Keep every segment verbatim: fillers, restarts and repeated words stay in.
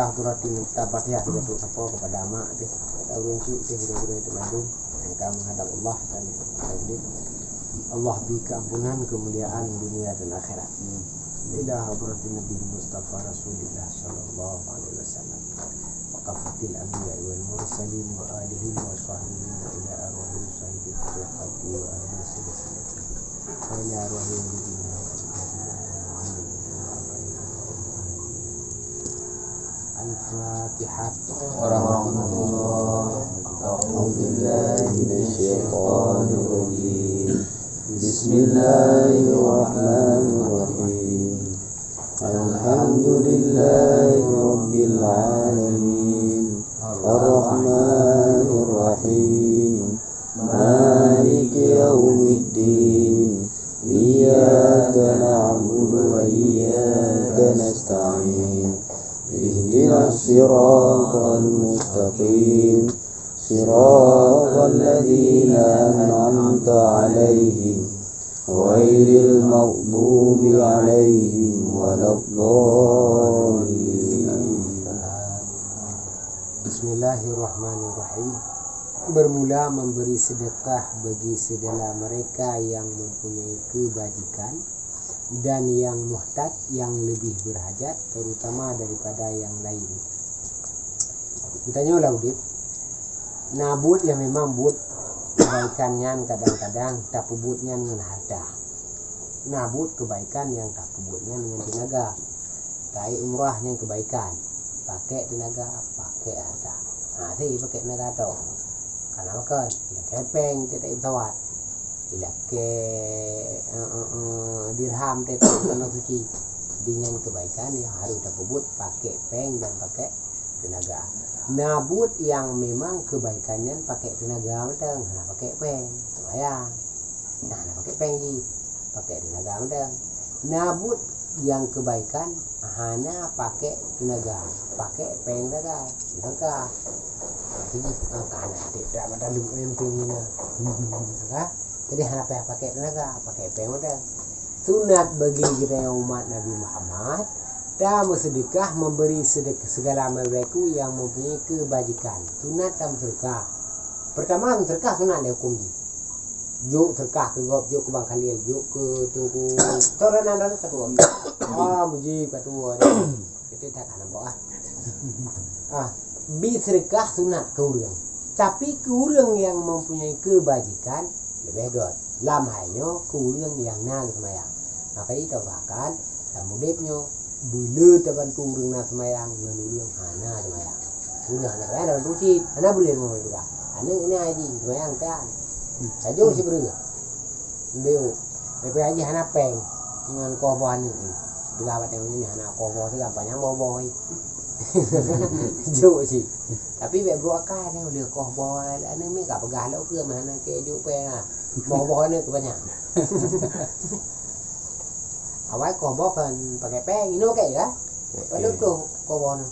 Hadratin Fatihah, kita tutup sapa kepada mak teh, kepada ureueng syik teh, gurée-gurée teuh mandum nyang ka menghadap Allah dan Allah bri keampunan, kemuliaan dunia dan akhirat. Ila hadratin Nabi Mustafa Rasulillah sallallahu alaihi wasallam. Wa kafatil anbiya wal mursalin wa alihim wa sahbihim wa ila arwahi sayyidil tariqati wa ahli silsilatihi. Wa ila arwahi walidina wa ajdadina wa abaina wa ummahatina. Al-Fatihah. Warahmatullah. A'udzubillahi minasyaitonirrajim. Bismillahirrahmanirrahim. Alhamdulillahi rabbil alamin. Arrahmanirrahim. Maliki yaumiddin. Iyyaka na'budu wa iyyaka nasta'in. Ihdinas siratal mustaqim. Siratal ladzina an'amta 'alaihim, ghairil maghdubi 'alaihim waladdallin. Bismillahirrahmanirrahim. Bermula memberi sedekah bagi segala mereka yang mempunyai kebajikan dan yang muhtaj, yang lebih berhajat, terutama daripada yang lain. Geutanyoe lam udeb, na buet nyang memang buet kebaikan nyan kadang-kadang tapeubuet nyan ngon harta. Na buet kebaikan nyang tapeubuet nyan ngon teunaga. Taék umrah nyan kebaikan, pakék teunaga, pakék harta. Ha, si pakék teunaga tu. Kana makon, ilakée péng teutab pesawat. Ilakée, eh, eh, eh, dirham teutab tanah suci. Di nyan kebaikan nyang harus tapeubuet pakék péng dan pakék teunaga. Na buet nyang memang kebaikan nyan pakék teunaga mantong, hana pakék péng. Seumayang. Nah, hana pakék péng jih. Pakék teunaga mantong. Na buet nyang kebaikan hana pakék teunaga, pakék péng sagai. Teunaga. Jadi, ah, kana tiep-tiep mata duek nyan péng mina. Teunaga. Jadi hana payah pakék teunaga, pakék péng mantong. Sunat bagi geutanyoe umat Nabi Muhammad, ta meuseudekah, memberi sedek-, segala mereka yang mempunyai kebajikan. Sunat ta meuseudekah. Pertama, meuseudekah sunat lé huköm jih. Jok seudekah keu gob, jok keu Bang Khalil, jok keu Teungku. Teurenan-renan satu. Ah, muji patua. Itu tak akan nampak ah. Ah, bi seudekah sunat keu ureueng. Tapi keu ureueng nyang mempunyai kebajikan, leubeh göt. Lam hai nyoe keu ureueng nyang na geuseumayang. Maka jih tausahakan lam udeb nyoe, beuleu tabantu ureueng na seumayang ngon ureueng hana seumayang. Ureueng hana seumayang tabantu cit, hana beuleu ngon ureueng peugah, "Aneuk ini haji, seumayang kan." Sajoe sibreueh. Beu. Tapi haji hana péng ngon koh boh aneuk ni. Peugah bak tanyoe ni hana koh boh tu gampang nyang boh-boh ni. Jok cit. Tapi bèk brok akai ni, ulèe koh boh aneuk miet ka peugah lom keu meuhana keu jok péng ah. Boh-boh aneuk keu banyak. Awai koh boh kan pakai péng, inoe pakai ya? Pakai. Padahal tu koh boh ni.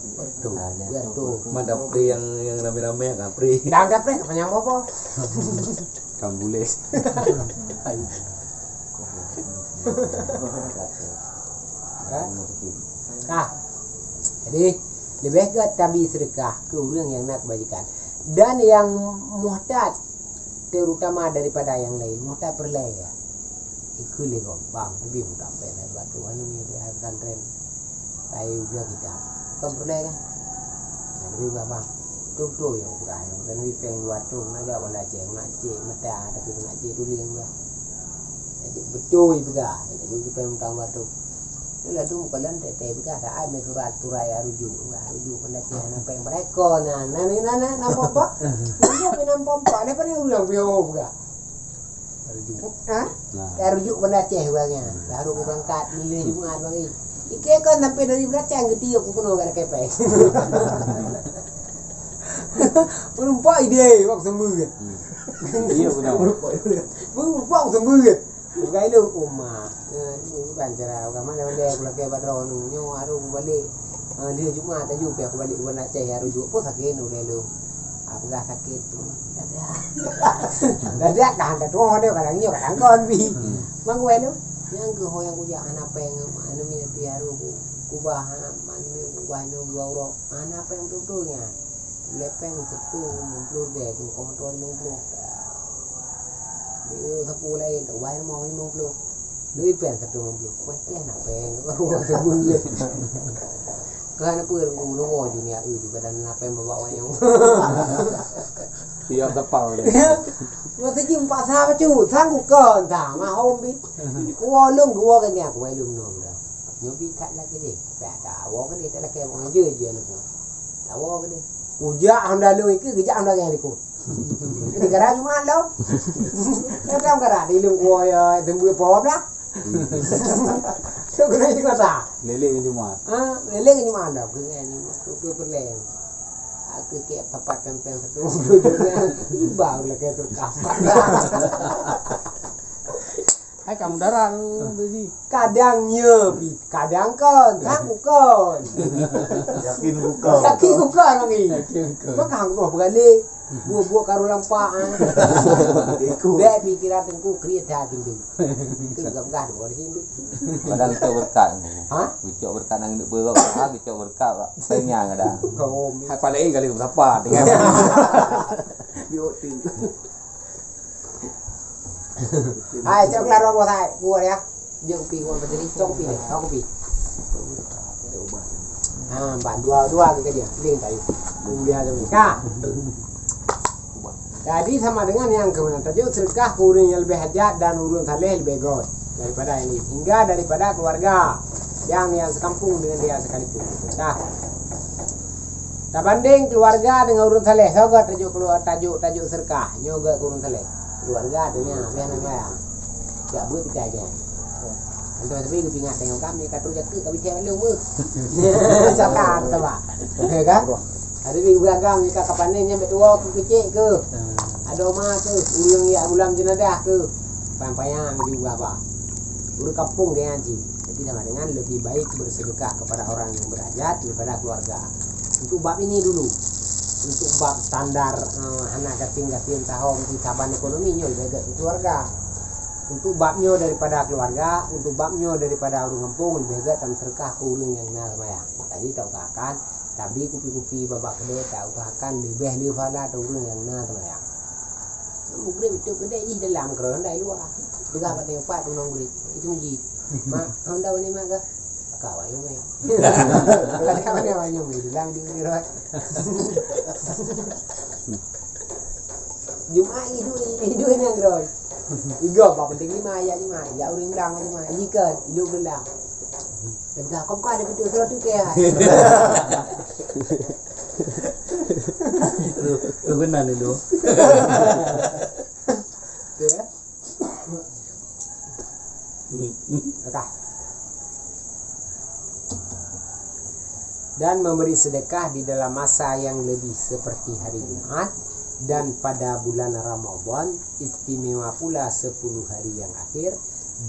Betul. Betul. Mana dapur yang, yang ramai-ramai kan, Pri? Dah dapur, kenyang boh-boh. Kambules. Ha? Nah, jadi leubeh gèt tabi seudeukah keu ureueng nyang na keubajikan dan nyang muhtaj, terutama daripada nyang laén, muhtaj peureulèe. Ikheun lé gob, "Bang, leubeh mudah pèng dari batu anu ni, dari pesantren." Kai udah kita. Kan peureulèe kan? Nah, leubeh mudah, Bang. Betul-betul nyang peugah nyoe, kan leubeh pèng dua ratus, nak jak Banda Aceh, nak cek mata, tapi nak cek tuléh udah. Jadi beutôi peugah, jadi pèng utang dua ratus. Nyoe laju meukalon teuntèe peugah, saát meusurat surat ya rujuk, ya rujuk Banda Aceh, hana pèng beureuko na, na, na, na, na, na, apa-apa? Nyoe pèng na apa-apa, ada pèng ureueng piôh peugah. Rujuk. Ha? Nah. Ya rujuk Banda Aceh ureueng nyan. Baru berangkat lilih Jumat pagi. Ike kan sampai dari Banda Aceh geutiup ku keunoe ka ada kepeng. Meureumpok idéh wak seumeue. Hmm. Iya, benar. Meureumpok idéh. Meureumpok seumeue. Bukai lôn, oh, mak. Eh, bukan cara agama, dia, dia, aku lagi bak droeneuh. Nyoe harôh kubalek. Eh, dia Jumat laju pi aku balek Banda Aceh, harôh jok pun sakét ulèe lôn. Ah, peugah sakét tu. Dadak. Dadak dah, dah tuoh dia, kadang nyoe, kadang kon pi. Hmm. Mang kueh lôn. Nyang keuh ho nyang kujak hana pèng, anu mi nanti harôh ku. Kubah, ha, manyang kubah inong dua uroe. Hana péng beutôi-beutôi nyan. Lé péng satu limong ploh ribèe, tu komotor limong ploh. Di sapu laén, tu wai rumoh limong ploh. Dui péng satu limong ploh. Wah, keu hana péng. Keu hana peue, nunggu ju niat eu, ju badan hana péng babak wayang. Tiap tapal. Masa jeuem paksa bacut, sanggup kon, sa, mahom bi. Kuwoe lôn, kuwoe keunyan, kuwoe lôn nong dah. Nyoe bi that lagèe deh. Bah, tawoe keudeh, talakèe, wong jeuet-jeuet aneuk. Tawoe keudeh. Kujak honda lôn ikeu, geujak honda geng likot. Di gara Jumat lom. Kadang gara di lôn kuwoe ya, teumbui po blah. Tu kena itu kata. Lelek ngon Jumat. Ha, lelek ngon Jumat dah. Kena Jumat. Tu, tu perleng. Aku kek papat pempeng satu. Iba lagèe terkasar. Hai kamu darah tu, tu ji. Kadang nyo, Pi. Kadang kon, sanggup kon. Yakin bukan. Yakin bukan lagi. Yakin bukan. Maka hang roh beralih. Buet-buet karu lampak, ah. Iku. Bèk pikiran teungku kriet that pintu. Itu peugah-peugah dua di sini. Padahal geucok beureukat. Ha? Geucok beureukat nang neuk beurok, ha, geucok beureukat, Pak. Penyang ada. Kau mi. Hai, paling kali beusapa, tinggal. Biok ting. Hai, cok keluar rombos, hai. Buat ya. Jeuet kupi, kupi tadi. Cok kupi deh, cok kupi. Ha, bah, dua, dua ke dia. Ling tadi. Kuliah tu. Ka. Jadi, sama dengan nyang keunan tajok seudeukah keu ureueng nyang leubeh hajat dan ureueng saleh leubeh göt daripada nyang laén. Hingga daripada keuluwarga nyang, nyang seukampung deungon dia sekalipun. Dah. Tabandeng keuluwarga deungon ureueng saleh, soe göt tajok keuluwa-, tajok, tajok seudeukah, nyoe göt keu ureueng saleh. Keuluwarga tu nyan, habéh nang maya. Jak beuet pita je. Antoh sabe geupeuingat tanyoe kami ka trok jakeuek ka bicai balong beuh. Cakap tu, Pak. Ya kan? Ada bi beuragam jika kapanen nyan bèk tuwoe keu keucék keu. Ada ma keu, ureueng jak gulam jenazah keu. Payah-payah juga, Pak. Ureueng kampung gaya jih. Jadi sama dengan lebih baik bersedekah kepada orang yang berhajat daripada keluarga. Untuk bab ini dulu. Untuk bab standar, eh, hana gasien-gasien tahom di saban ekonomi nyoe leubeh göt keu keluarga. Untuk bab nyoe daripada keluarga, untuk bab nyoe daripada ureueng gampông leubeh göt tam seudeukah keu ureueng nyang na seumayang. Maka jih tausahakan tabri kupi-kupi babah keudè, tausahakan leubeh le pahala ateueh ureueng nyang na seumayang. Mugreb itu keudè jih dalam keudroe, hana luwa. Peugah bak nyoe pat tu nong mugreb. Itu jih. Mak, honda bani mak kah? Ka awak nyong, eh. Ka awak nyong, eh, dalam di rot. Jumaat idup, idup nyang rot. Igo, bak penting lima ayat Jumaat. Ya ureueng ulang Jumaat. Ikan, idup ulang. Dah kau buka ada pintu surat tu ke? Lu, lu kena dulu. Tu, ya. Maka. Dan memberi sedekah di dalam masa yang lebih seperti hari Jumat dan pada bulan Ramadan, istimewa pula sepuluh hari yang akhir,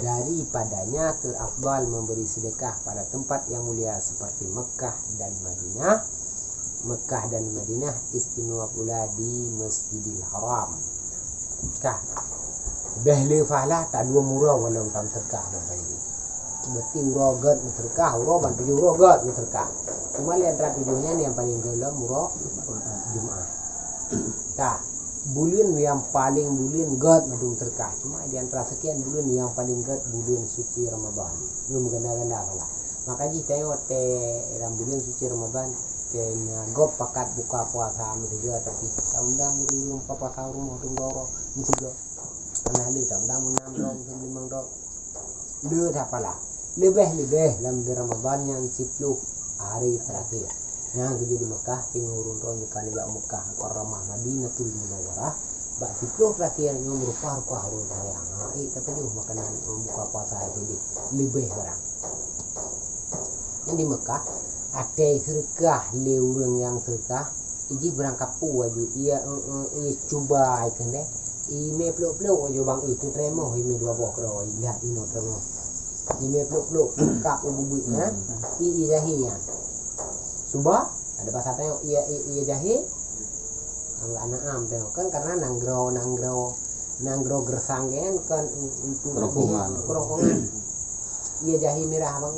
daripadanya terafdal memberi sedekah pada tempat yang mulia seperti Mekah dan Madinah. Mekah dan Madinah, istimewa pula di Masjidil Haram. Ka. Bèk le pahala, taduem uroe walong tam seudeukah bak Nabi. Berarti uroe göt meuseudeukah, uroe ban tujoh uroe göt meuseudeukah. Cuma di antara tujoh nyan nyang paleng göt lom uroe Jumaat. Ka. Buleuen nyang paleng buleuen göt mandum seudeukah. Cuma di antara sekian buleuen nyang paleng göt buleuen suci Ramadan. Nyoe meuganda-ganda pahala. Maka jih tanyoe watèe lam buleuen suci Ramadan, watèe na gob pakat buka puasa meusigoe, tapi taundang ureueng buka puasa u rumoh, ureueng dua uroe meusigoe. Hana le taundang meunam droe, meulimong droe. Le that pahala. Leubeh-leubeh lam buleuen Ramadan nyan siploh hari terakhir. Nyang keujeuet di Mekah, teungoh ureueng droe nyang ka neujak u Mekah Mukarramah, Madinatul Munawwarah, bak siploh terakhir nyoe meurupah-rupah ureueng sayang. Ha, eh, teupeujeuh makanan, eh, buka puasa jadi leubeh barang. Nyang di Mekah, watèe seudeukah lé ureueng nyang seudeukah, iji beurangkapeue aju, ia, eh, eh, ia cuba ikheun deh. Imè plôk-plôk aju bang, eh, teuteuremoh imè dua boh keudroe, ilat inoe teuremoh. Imè plôk-plôk, kap u bubuet nyan, i, i jahé nyan. Cuba, ada bahasa tanyoe, ia, i, ia jahé, Anggak na am tengok kan, karena nanggroe, nanggroe, nanggroe gersang kan, kan untuk kerongkongan. Kerongkongan. Ia jahé mirah bang.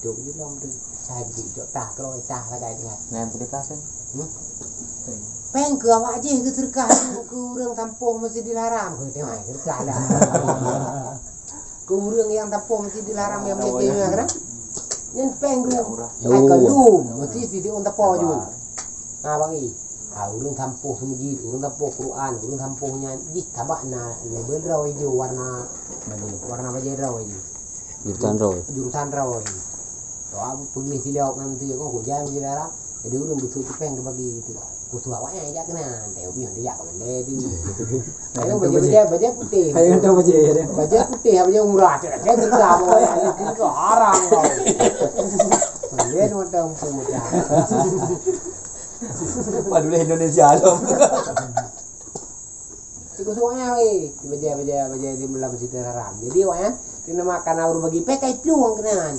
Itu je lah, betul. Saji, jok tah, keroe tah, sagai dengan. Nah, yang sedekah kan? Hmm? Péng keu awak jih keu seudeukah keu ureueng sampoh Masjidil Haram, keu tengok seudeukah dah. Keu ureueng nyang sampoh Masjidil Haram nyang meunyoe kan? Nyan péng tu. Ai ka lom, mesti sideuk sampoh ju. Ha, bagi. Ha, ureueng sampoh seumujid, ureueng sampoh Quran, ureueng sampoh nyan jih tabak na label droe ijo warna, warna bajèe droe ijo. Jurusan droe. Jurusan droe. Toh, aku peugah silop ngon tu, kok hujan je dalam. Jadi, ureueng beutôi tu péng teubagi gitu. Khusus awaknyan jak keunan. Tapi ureueng jak keunan tu. Ayo, bajèe, bajèe, bajèe putih. Ayo, tahu bajèe, ya, dah. Bajèe putih, bajèe murah. Cakap, "Saya terka bawa yang itu, itu haram kau." Dia cuma tahu pun dah. Padahal Indonesia tu. Siku-siku nyan weh, bajèe, bajèe, bajèe di dalam Masjidil Haram. Jadi, awaknyan keuneuk makan ureueng bagi péng kai plueng keunan.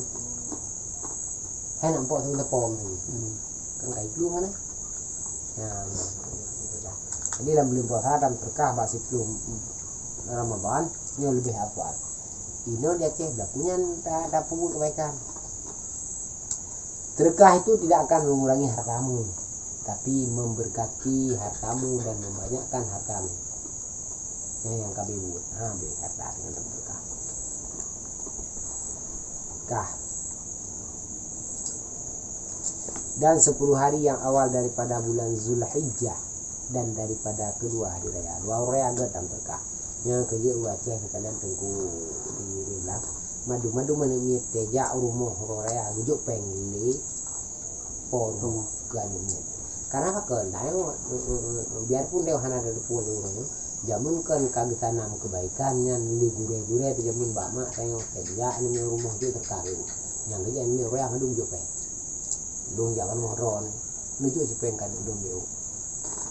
Hai nak empok teupeue teupeue tu. Hmm. Kan kai plueng kan? Nah, jadi lam buleuen puasa dan seudeukah bak siplôh Ramadan, nyoe leubeh afdal. Inoe di Aceh beulaku nyan ta-, tapeubuet kebaikan. Sedekah itu tidak akan mengurangi hartamu, tapi memberkati hartamu dan membanyakkan hartamu. Nyan nyang ka buet, ha, bri harta dengan sedekah. Kah. Dan sepuluh hari yang awal daripada bulan Zulhijjah dan daripada kedua hari raya. Dua hari raya gèt tam sedekah. Nyan keuh jeuet u Aceh sekalian Teungku di, di blang. Madu-madu manok miet teh jak u rumoh uroe raya geujok péng lé po rumoh keu aneuëk miet. Karena apa? Keu tanyoe, eh, eh, eh, biarpun tanyoe hana tateupeue lé ureuëng nyoe, jameun kon ka geutanam keubaikan nyan lé gurèe-gurèe teuh jameun bak mak tanyoe, teuh jak aneuëk miet u rumoh jok teuka lé. Nyang geujak aneuëk miet uroe raya mandum jok péng. Lôn jak u rumoh droeneuh, neujok cit péng keu aneuëk lôn lé.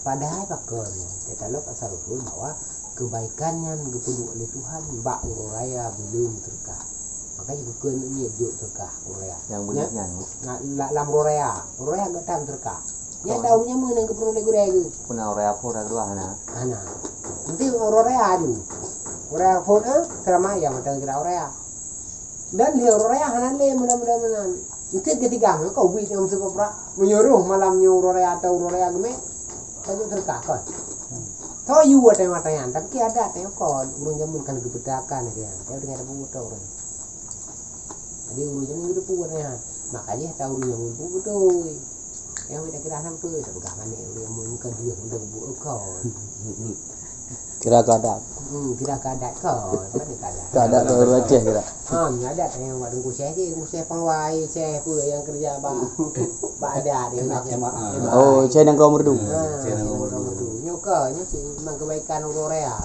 Padahai pakon nyan, teuka lôn asal usul bahwa keubaikan nyan geupeuduek lé Tuhan bak uroe raya buleuen sedekah. Makajih geukheun aneuëk miet jok sedekah uroe raya. Nyang beuneuh nyan. Na, la-, lam uroe raya. Uroe raya geutam sedekah. Nyan tahu nyameun nyang geupeurunoe lé gurèe geuh. Puna uroe raya phôn uroe raya dua hana? Hana. Nanti uroe raya tu. Uroe raya phôn, eh, seurama nyang mantong kira uroe raya. Dan lheueh uroe raya hana lé mudah-mudahan meunan. Mungkin keutika meunan kau buet nyang meuseubab brat. Meunyoe roh malam nyoe uroe raya atau uroe raya geumè, tanyoe teuka kon. Tho yue watèe mata nyan, tapi keu adat tanyoe kon. Ureueng jameun kan geupeutakan lagèe nyan. Tanyoe tinggai tapeubuet ureueng. Jadi ureueng jameun geuteupeue watèe nyan. Makajih tahu ureueng jameun pun beutôi. Nyang beda kira sampoe, tapeugah manéh ureueng jameun kon deuh, deuh buet kon. Kira keu adat. Hmm, kira keu adat kon. Apa ni keu adat? Keu adat keu ureueng Aceh kira. Ha, ni adat nyang buat Teungku Syeh je, Teungku Syeh Pangwai, Syeh apa yang kerja bak, bak adat dia. Kena jemaah. Oh, Syeh Nanggroe Merdu. Ha, Syeh Nanggroe Merdu. Nyoe ka, nyoe cit memang kebaikan uroe raya.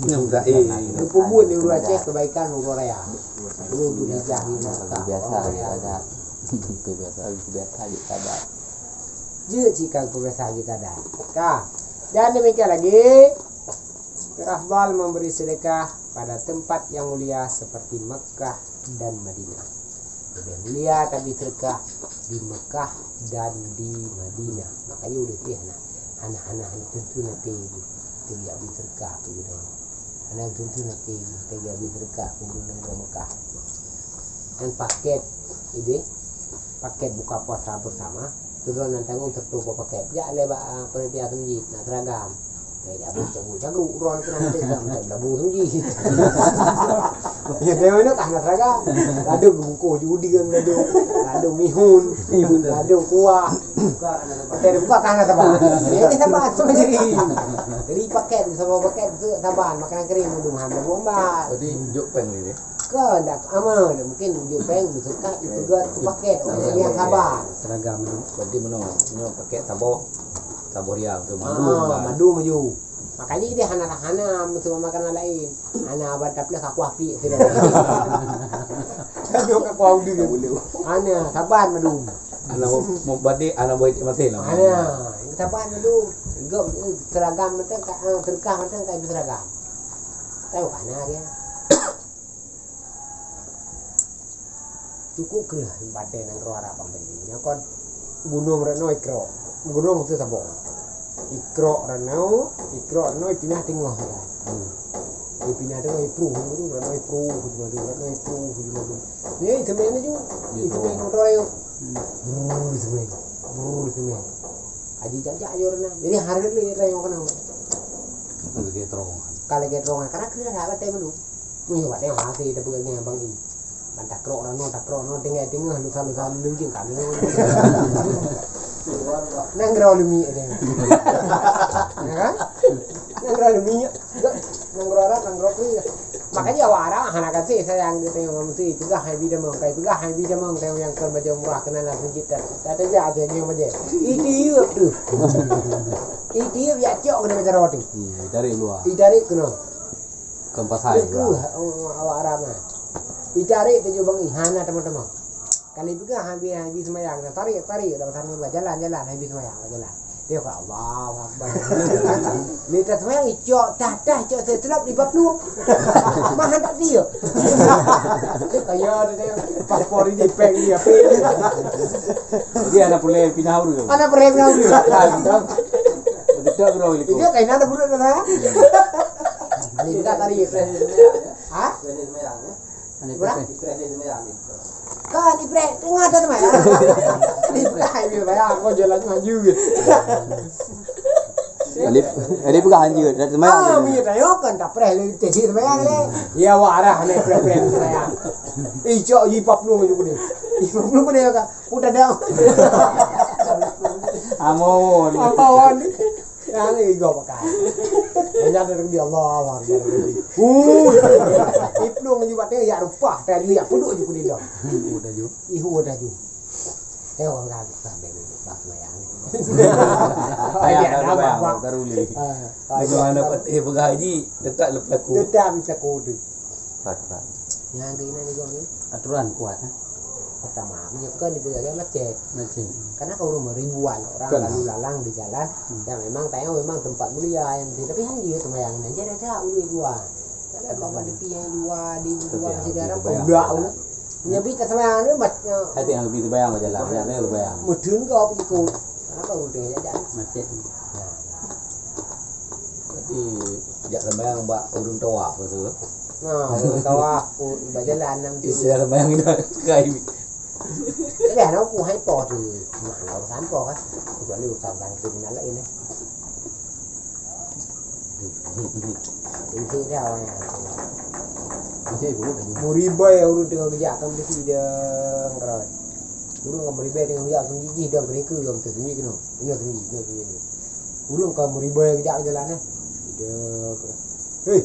Nyoe dah, eh. Dia pun buat di ureueng Aceh kebaikan uroe raya. Dulu tu dijah ni Mekah. Biasa je adat. Biasa. Biasa je adat. Jeuet cit ka peugah saja kadang. Ka. Dan demikian lagi, terafdal memberi sedekah pada tempat yang mulia seperti Mekah dan Madinah. Leubeh mulia tabi seudeukah di Meukah dan di Madinah. Makajih udeh pih hana, hana, hana, hana teuntu na teubiet seudeukah keu geutanyoe. Hana teuntu na teubiet seudeukah keu geutanyoe di Meukah. Dan paket ideh, paket buka puasa bersama, keudroe nyang tanggong sireutoh boh paket. Jak lé bak, ah, panitia seumjit, na seuragam. Eh, dak boleh canggu-canggu, uroe nyoe keunoe meuteuk, meuteuk belabu seumjit. Ya, dia mana kah na seuragam. Ladôm bungkôh judi kan, ladôm, ladôm mihun, ladôm kuah. Hotel buka kah na saban. Ya, ini saban, sama jadi. Jadi paket, sama paket, saban, makanan kering, minum, ham, dah bomba. Berarti jok péng ni, ni? Ke, dak aman. Mungkin jok péng, disekat, dipeugah, dipaket, sama jadi saban. Seragam tu. Berarti meunoe, nyoe paket saboh, saboh rial tu, madu, Ah, kan? Madu maju. Makajih dia hana, hana meuteumé makanan laén. Hana ban tapleh kakuah piek sidroe. Tapleh kakuah udeueng. Hana, saban madu. Hana mau, mau badik, hana boleh mati lah. Hana, saban madu. Gop, eh, seragam mantong ka, eh, seudeukah mantong ka ibu seragam. Tahu hana dia. Cukup kreueh batée nanggroe Arab bang tadi. Nyoe kon gunong Retno Iqra. Gunong tu saboh. Iqra Retno, Iqra Retno ipinah teungoh. Hmm. Ipinah teungoh ipruh tu, Retno ipruh tu madu, Retno ipruh tu madu. Ni semen tu. Ni semen motor ayo. Hmm. Brrr, semen. Brrr, semen. Haji jak-jak ayo Retno. Jadi hareuet lé Retno keunoe. Lagée terowongan. Ka lagée terowongan. Karena kreueh that batée madu. Nyoe watée hase tapeugah nyan bang i. Ban takrok rano, takrok rano, tinggai teungoh, lusa-lusa lulujeng kami. Nanggroe lumi ada. Ya kan? Nanggroe lumi. Nanggroe Arab, nanggroe kru. Makanya awak Arab hana kasih sayang gitu yang mesti peugah hai bidamong, kai peugah hai bidamong, kai yang ke baju murah kena lah sedikit dah. Tak ada aja aja yang baju. Itu tu. Itu ya cok kena bicara tu. Hmm, dari luar. Itu dari kena. Kon pasai. Keu awak Arab nyan. Itarék tujoh bangi, hana teuma-teuma. Kali peugah habéh, habéh seumayang, tarék, tarék, dah sana jalan, jalan, habéh seumayang, jalan. Dia kata, "Allahu Akbar." Lé ta seumayang, icok, tah, tah, icok, seuteulat di bab tu. Mah handak dia. Kaya dia, paspor ini, peng ini, apa ini? Jadi, anak pulai pinah urut. Anak pulai pinah urut. Ah, betul. Betul, bro, itu. Itu kain ada bulat dah. Ini kita tadi. Ha? Berapa? Kan ibrek tengah dah teman. Ibrek dia bayar, kau jalan maju. Jadi, jadi peugah hanjeuet, dah teman. Ah, minyak tayo kan tak preh lagi tadi teman le. Ya, wah, arah ni preh-preh teman. Icok ji pap lu maju ni. Ji pap lu mana ya, Kak? Udah dah. Amon. Amon. Yang ni igo pakai. Hanya dari dia Allah, Allah. Uh. Iplung juga tengok ya rupa tadi ya puduk juga di dalam. Udah ju. Ihu udah ju. Tengok orang kan sampai ni pas mayang. Ayah dah bayang, baru ni. Ah, itu anak petik pegaji tetap lepas aku. Tetap lepas aku tu. Pat, pat. Nyang keunan nyoe ni. Aturan kuat, eh? Pertama, meunyoe kon di peugah macet. Macet. Karena kalau rumah ribuan orang lalu lalang di jalan, ya memang tayang memang tempat mulia yang penting. Tapi hanya dia sembahyang ini. Jadi ada ulu dua. Kalau kau pada pi yang dua, di dua masih ada orang, kau udah ulu. Nyebi tak sembahyang ni, mat-, Hai tengah lebih sembahyang jalan, ya, ni sembahyang. Mudun kau pergi ikut. Kenapa udah ya, jangan. Macet. Nah. Berarti jak sembahyang bak ureueng tawaf tu. Nah, ureueng tawaf, oh, bak jalan nam tu. Istilah sembahyang dah kai. Tapi ana aku hai po tu. Nah, urusan po kan. Kecuali urusan kriminal lain eh. Ini dia awalnya. Muribai ureueng tengah geujak kan besi dia ngkerot. Ureueng ngon muribai tengah geujak sembunyi jih dan mereka yang tersembunyi kena. Ini sembunyi, ini sembunyi. Ureueng ka meuribai geujak jalan, eh. Hei,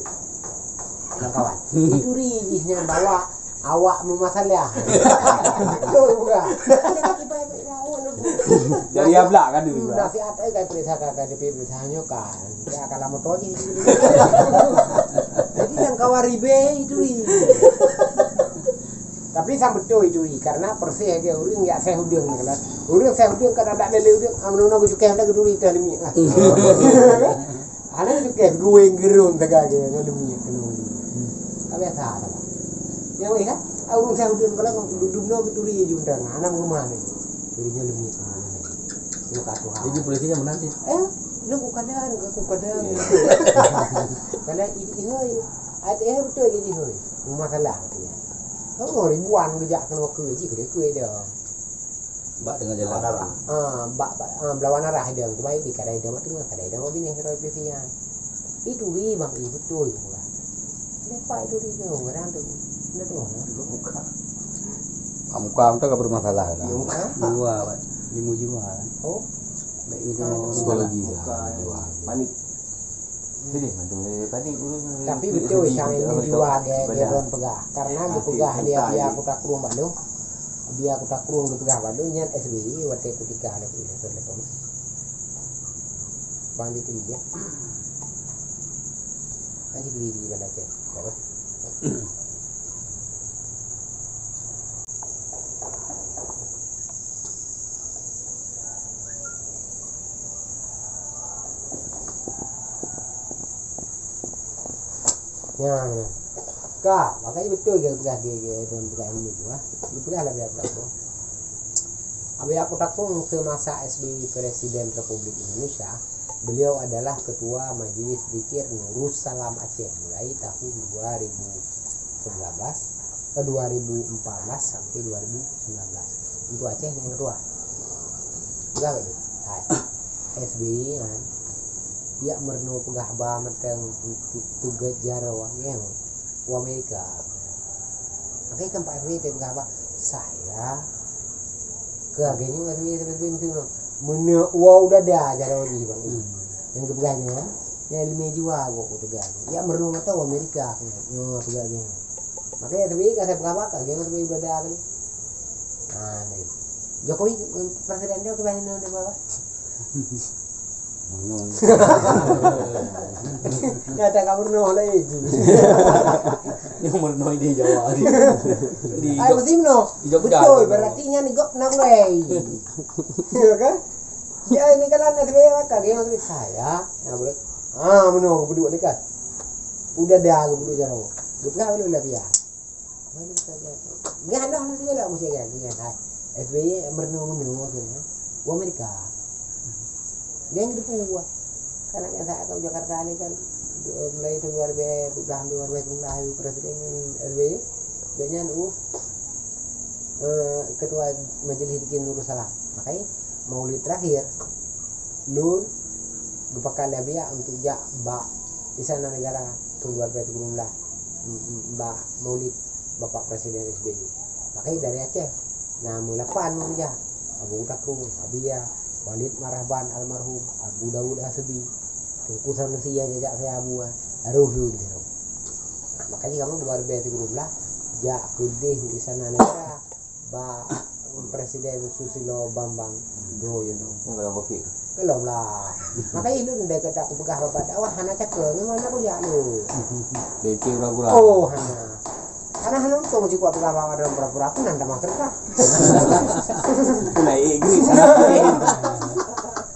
kawan-kawan. Ituri jih nyan bawa awak meumasalah. Betul bukan? Dari ablak kan dulu. Nasihat ai kai periksa ka, ka D P periksa nyoe kan. Dia akan lama toh jih. Jadi nyang kawan ribai ituri. Tapi sang beutôi ituri, karena persis lagèe ureueng jak seh udeueng kan. Ureueng seh udeueng kan adak lé udeueng, amun na geucukéh dak geuturi teuh leumiek lah. Ana geucukéh geuwéng geurông teuga geuh ngon leumiek keunoe. Ka biasa saja. Nyang wéh kan? Ureueng Saudi kalau dudum no turi jum tang, anak rumah ni. Turi nyo leumiet. Nyo ka Tuhan. Jadi polisi nyan meunan sih. Eh, lu bukan dah, aku kadang. Kadang ini, ini, ini, ada eh betul jadi hoi. Masalah tu ya. Oh, ribuan gejak keluar ke ji ke dia. Bak teungoh jalan. Lawan arah. Ah, bak, bak, ah, belawan arah idong. Cuma ini kadai idong mak teungoh, kadai idong mak binéh, roi pilihan. Itu ri bang, ih, betul juga. Lepak itu ri tu, kadang tu. Dah tu. Muka. Ah, muka tu ka bermasalah dah. Muka? Jiwa, Pak. Ilmu jiwa. Oh. Baik itu. Ah, psikologi dah, jiwa. Panik. Jadi, mantu, eh, tadi ureueng, eh, Tapi eh, betul, eh, sang eh, ilmu eh, jiwa eh, dia, dia eh, lôn peugah. Karena ah, geupeugah eh, dia, eh, biar eh, aku tak kurung bak lôn. Biar aku tak kurung geupeugah bak lôn, nyan S B Y, watèe kutika ada kuliah, ada kuliah. Bang di kuliah. Kan di kuliah di mana, Cek? Apa? Nyan, nyan. Ka, makanya betul dia peugah dia, dia, dia peugah ini tu, ah. Dia peugah lah biar aku takung. Biar aku takung semasa S B Y Presiden Republik Indonesia, beliau adalah Ketua Majelis Zikir Nurus Salam Aceh mulai tahun dua ribu sembilan belas eh, dua ribu empat belas sampai dua ribu sembilan belas. Untuk Aceh nyang ketua. Peugah bak lôn. Hai. S B Y kan. Yak meureunoe peugah ba mantong untuk peugah jaroe nyoe. U Amerika. Makanya kan Pak S B Y teupeugah ba saya. Keu lagèe nyoe S B Y, S B Y meuteumèe. Meunyoe wa udada jaroe jih bang. Hmm. Nyang geupeugah nyoe, nyang lima jiwa gok peugah. Yak meureunoe mata u Amerika. Nyoe peugah nyoe. Makanya tapi ka saya peugah bakal, jangan sampai ibadah tu. Ha, ni. Jokowi, eh, presiden dia ke mana dia bawa? Meurunoe. Ya, tak ka meurunoe lah, eh. Ni meurunoe di Jawa, di, di Ai, Jog-, mesti meurunoe. Di Jogja. Betul, berarti nyan di gok nak mulai. Ya kan? Ya, ini kan anak saya bakal, dia masih saya. Ya, boleh. Ah, meurunoe, geupeuduk ni kan. Udah dah, geupeuduk jaroe. Geupeugah belum dah biar. Nyan dah, nyan dah mesti ada, mesti ada, nyan hai. S B Y meureunoe-meureunoe tu, eh. U Amerika. Dia yang depan gua. Karena kan saya tahu Jakarta ni kan, eh, mulai tahun dua ribu dua belas, dua ribu sembilan belas, presiden S B Y. Dan nyan, uh, eh, ketua Majelis Zikir Nurus Salam. Makanya, maulid terakhir, lôn geupakat lé biak untuk jak bak Istana Negara tahun dua ribu tujuh belas, m-, m-, bak maulid Bapak Presiden S B Y. Makanya dari Aceh, na meulapan meujak. Abu Takrung, Abia, Walid Marhaban almarhum, Abu Dawud Hasbi, Teungku Sanusi nyang jijak saya Abu, harôh lôn sidroe. Makanya kamoe dua ribu tujuh belas jak keudeh u Istana Negara. Ba Presiden Susilo Bambang Yudhoyono. Nyang dalam covid. Belum lah. Makanya itu ndai kata aku peugah bapak dakwah hana cakap. Memang aku jak lu. Becek gura-gura. Oh, hana. Karena hana untung jika aku peugah bapak dalam pura-pura pun nanti masterkah. Itu naik Inggris.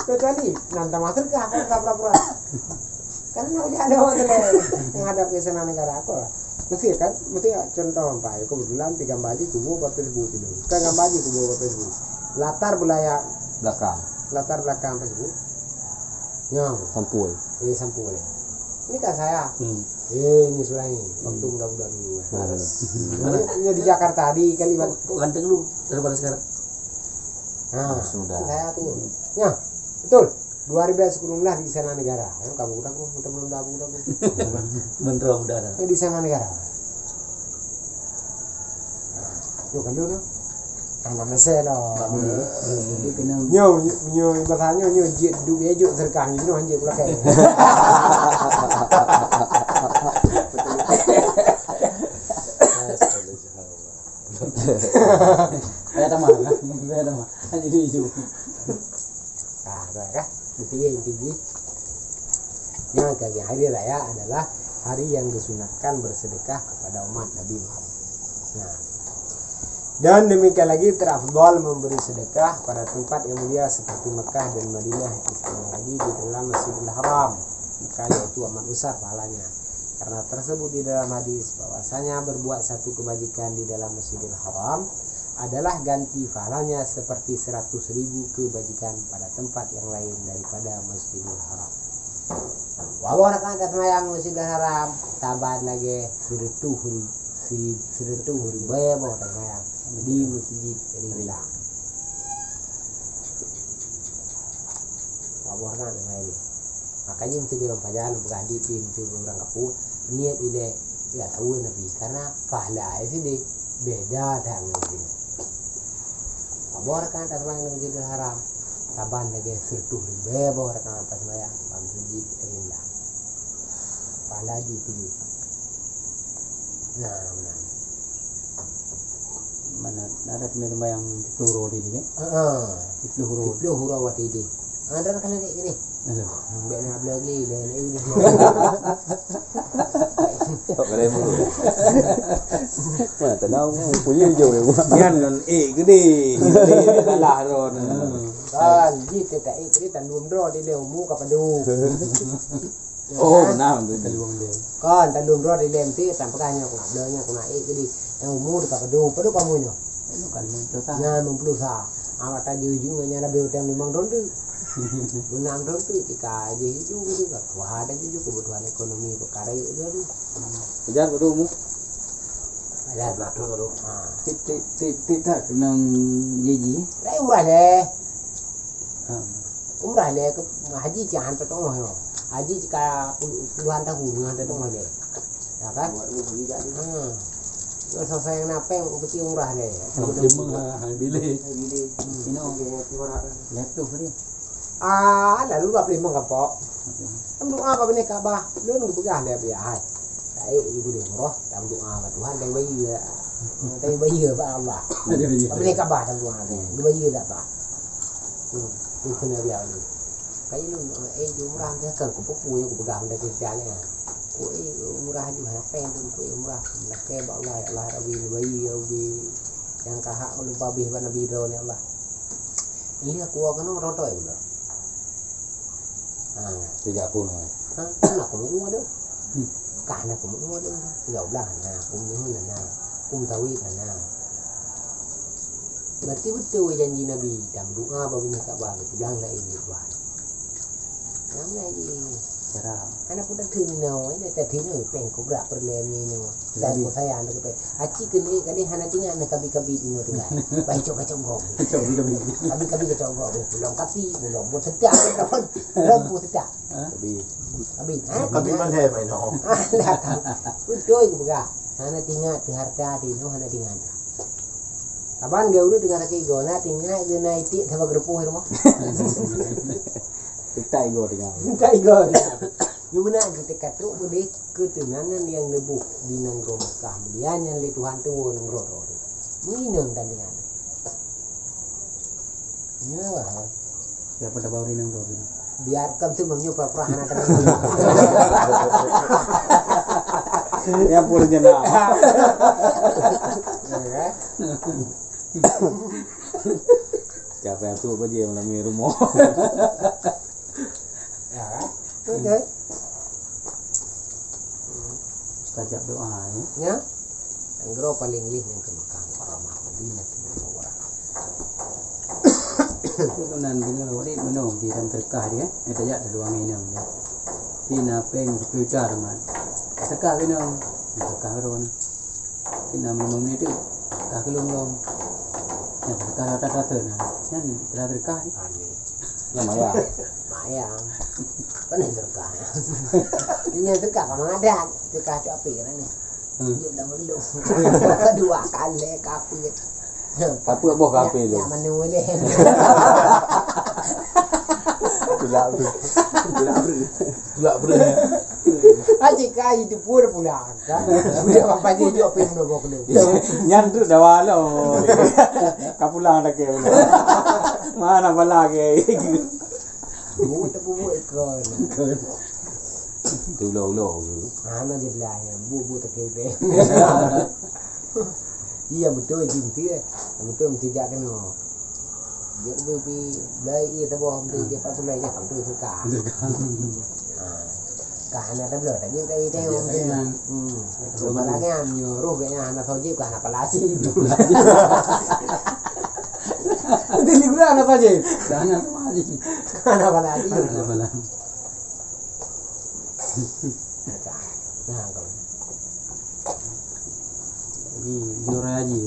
Kecuali nanti masterkah aku peugah pura-pura. Karena aku jak ada orang lain menghadap ke sana negara aku. Mesti kan, mesti ya, contoh, Pak, ya, kebetulan di gambar aja kubu apa Facebook itu. Kan gambar aja kubu apa Facebook. Latar belaya-, Belakang. Latar belakang Facebook. Ya. Sampul. Ini sampul ya. Ini kan saya. Hmm. Eh, ini sebelah ini. Waktu muda-muda dulu, ya. Nah, ini, ini di Jakarta, di Kalimantan. Kok ganteng dulu daripada sekarang? Nah, sudah. Saya tuh. Ya, betul. Dua ribu sepuluh lah di Istana Negara. Ayo, kamu udah, aku udah belum, udah, aku udah, aku. Menteri muda dah. Eh, di Istana Negara. Yo, kan dulu. Nama mesej dah. Pak Budi. Jadi kena Nyo, nyo, nyo, bahasa nyo, nyo, jik, du, ya, juk, serkah, nyo, nyo, jik, pula, kan. Payah tamah, kan? Payah tamah. Hanya itu, itu. Ah, dah, kan? Inti, inti, inti. Yang kali hari raya adalah hari yang disunatkan bersedekah kepada umat Nabi Muhammad. Nah. Dan demikian lagi terafdal memberi sedekah pada tempat yang mulia seperti Mekah dan Madinah, istimewa lagi di dalam Masjidil Haram. Maka yaitu amat besar pahalanya. Karena tersebut di dalam hadis bahwasanya berbuat satu kebajikan di dalam Masjidil Haram adalah ganti pahalanya seperti seratus ribu kebajikan pada tempat yang lain daripada Masjidil Haram. Waboh rakaat taseumayang Masjidil Haram, saban lagée sireutôh ri-, si-, sireutôh ribée boh taseumayang di Masjid Riblah. Waboh rakaat taseumayang. Makanya meusigoe ureuëng pajan, peugah di pih meusigoe ureuëng kapeue, niet ilée ya saweue Nabi, karena pahala sideh beda that ngon jinoe. Saboh rakaat taseumayang di Masjidil Haram, saban lagée sireutôh ribée boh rakaat taseumayang bak Masjid Riblah. Pahala jih tu. Nah, meunan. Mana ada kena sembahyang siplôh uroe tadi, kan? Heeh. Siplôh uroe. Siplôh uroe watèe tadi. Ah, dah kena naik gini. Aduh. Ambil nak belah geli, dah naik gini. Tengok kadang bulu. Mana tahu, punya jauh dia. Nyan non, eh, gede. Gede, salah ron. Kan, jih tak eh, gede, tandum droe di leh umu ka padu. Oh, benar tu. Tandum dia. Kan, tandum droe di leh mesti, tak pegang nyan, aku nak belah nyan, aku nak eh, gede. Yang umu dekat padu, padu kamu nyo. Itu kan limong puluh sa. Nah, limong puluh sa. Awak tadi ujung nyan lebih utang limong tahun tu. Enam tahun tu, jika aja itu gitu, Tuhan ada juga kebutuhan ekonomi, perkara itu tu. Kejar betul mu. Ada belah tu tu. Ha. Tik, tik, tik, tik tak kenang jiji. Lain murah deh. Ha. Umrah lé ke haji cit han teuteu'oh nyoe. Haji cit ka puluh, puluhan tahun nyoe han teuteu'oh lé. Ya kan? Hmm. Nyoe selesai nyang na péng, upeuti umrah lé. Limong ha, ha, bilik. Hmm. Inoe. Laptop tadi. Ah, lalu dua puluh lima kapok. Lam doa bak binéh Ka'bah. Lôn geupeugah lé Abu Yahai. Taék ju geulieng roh, tameudoa bak Tuhan, tabayeue, tabayeue bak Allah. Tabayeue. Bak binéh Ka'bah tameudoa, tabayeue bak Allah. Hmm, itu keuneuk biar lôn. Kayu lôn, eh, ju umrah, dia kan kupeupue, kupeugah benda kerja ni. Ku, eh, umrah ju hana péng tu, ku, eh, umrah. Lakée bak Allah, ya Allah, Rabbi, tabayeue, Rabbi. Nyang kahak ulôn pabeh bak Nabi droe ni, Allah. Ilée kuwoe keunoe rotoi ulôn. Ha. Sejak pun, wai. Ha, kan aku meu'ue tu. Hmm. Kan aku meu'ue tu. Tiga belas na, aku meu'ue na, na. Aku meusawi na, na. Berarti beutôi janji Nabi, tameudoa bak binéh Ka'bah, geupeugah laén di Tuhan. Nyang laén di cara. Hana pun tak keunoe, ini tak keunoe, péng kubra peureulée ni nyoe. Dan Nabi. Ku sayang dekat péng. Aci keuneuk kadang hana tingat na kabi-kabi di nyoe tinggai. Bai cok kacok gok. Cok kabi-kabi. Kabi-kabi kacok gok. Pulang kasi, pulang buat setia. Pulang buat setia. Ha? Kabi. Kabi. Ha? Kabi mana main no? Alah, beutôi ku peugah. Hana tingat keu harta di nyoe, hana tingat. Saban geu urut dengan sakit go, na tingat geu na itik sama geureupoh di rumoh. Tetai go tinggal. Tetai go tinggal. Nyoe meunan geutika trok beudeh keuteunangan nyang neuboh di nanggroe Mekah mulia nyan lé Tuhan tuwoe nanggroe droe teuh. Meuinong dan deungon. Nyoe lah. Siapa dah bawa rinang tu? Biarkan tu meunyoe pura-pura hana teman. Yang pura jena. Ya kan? Siapa yang tu baje malam ni rumah? Ya kan? Betul. Mustajab doa, ya. Ya. Nanggroe paléng lih nyang keu Makkah Mukarramah, Madinah Munawwarah. Itu nan deungoe ureueng meunoe di dalam teureukah dia, eh, tajak dari wangi nang dia. Di na péng sepuluh juta teman. Teureukah keunoe, teureukah keunoe. Kena meunyoe tu, ka keulong-long. Nyan, ka rata-rata na. Nyan, telah teureukah ni. Amin. Lumayan. Mayang. Kan yang teureukah. Ini yang teureukah, ka mangat that. Teureukah cok api kan ni. Hmm. Yuk dah meulong. Kedua kali kapit. Kapit boh kapit tu. Ya, ya, mana boleh. Tulak tu. Tulak tu. Tulak breuh, ya. Aji kai di pura pulang, kan? Udah apa je jok pin dua puluh. Nyan tu dah walau. Ka pulang dah ke. Mana bala ke? Bu tebu bu ikon. Tu ulo-ulo. Mana je lah ya, bu bu tak kira. Iya betul je betul. Betul mesti jak kena. Dia tu pi belai iya taboh, beri dia pat sulai dia, tu suka. Suka. Ha. Ka hana tabloe, tajeuet ka idéh. Tajeuet ureueng tajeuet. Hmm. Tajeuet. Malah nyan, nyoe roh geuh nyan hana sojib, ka hana pala cit. Jadi gula hana sojib. Dah hana pala cit. Hana pala cit. Hana pala. Nah, kau. Jadi, juara haji.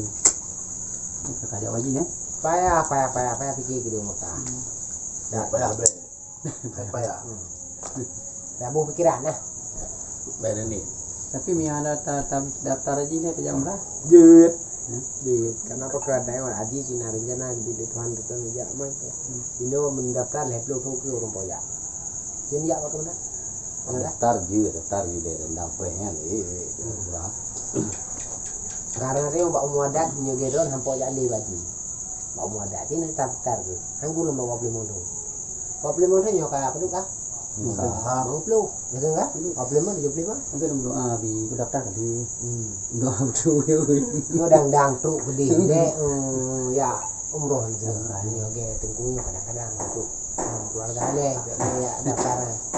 Ka kajak haji, eh? Payah, payah, payah, payah fikir keu dia Mekah. Hmm. Dah, payah, payah. Bèk. Payah. Hmm. Dah boh pikiran, nah. Bèk ni. Tapi meunyo hana ta-, ta-, daftar haji ni, tajak umrah? Jeuet. Ya. Jeuet. Karena apa keadaan haji Cina rencana di Tuhan betul jak mai. Hmm. Inoe mendaftar lhèe ploh thôn keu ureueng pojak. Jadi jak bagaimana? Daftar jeuet, daftar jeuet dan daftar nyan. Eh, eh, eh, umrah. Karena dia bak umur adat nyoe gedon sampoe jak lé bagi. Bak umur adat sini daftar tu. Hang gulong bak dua puluh lima thôn. Dua puluh lima thôn nyoe ka apa tu kah? Dua puluh. Dua puluh. Betul kah? Dua puluh lima, tujuh puluh lima. Itu enam puluh, ah, bi, aku daftar tadi. Hmm. Dua puluh. Nyoe dang-dang truk pedih dek. Hmm, ya, umroh ni. Umrah ni, oke, tengku nyoe kadang-kadang tu. Hmm, keluarga leh, bèk lé ya daftar.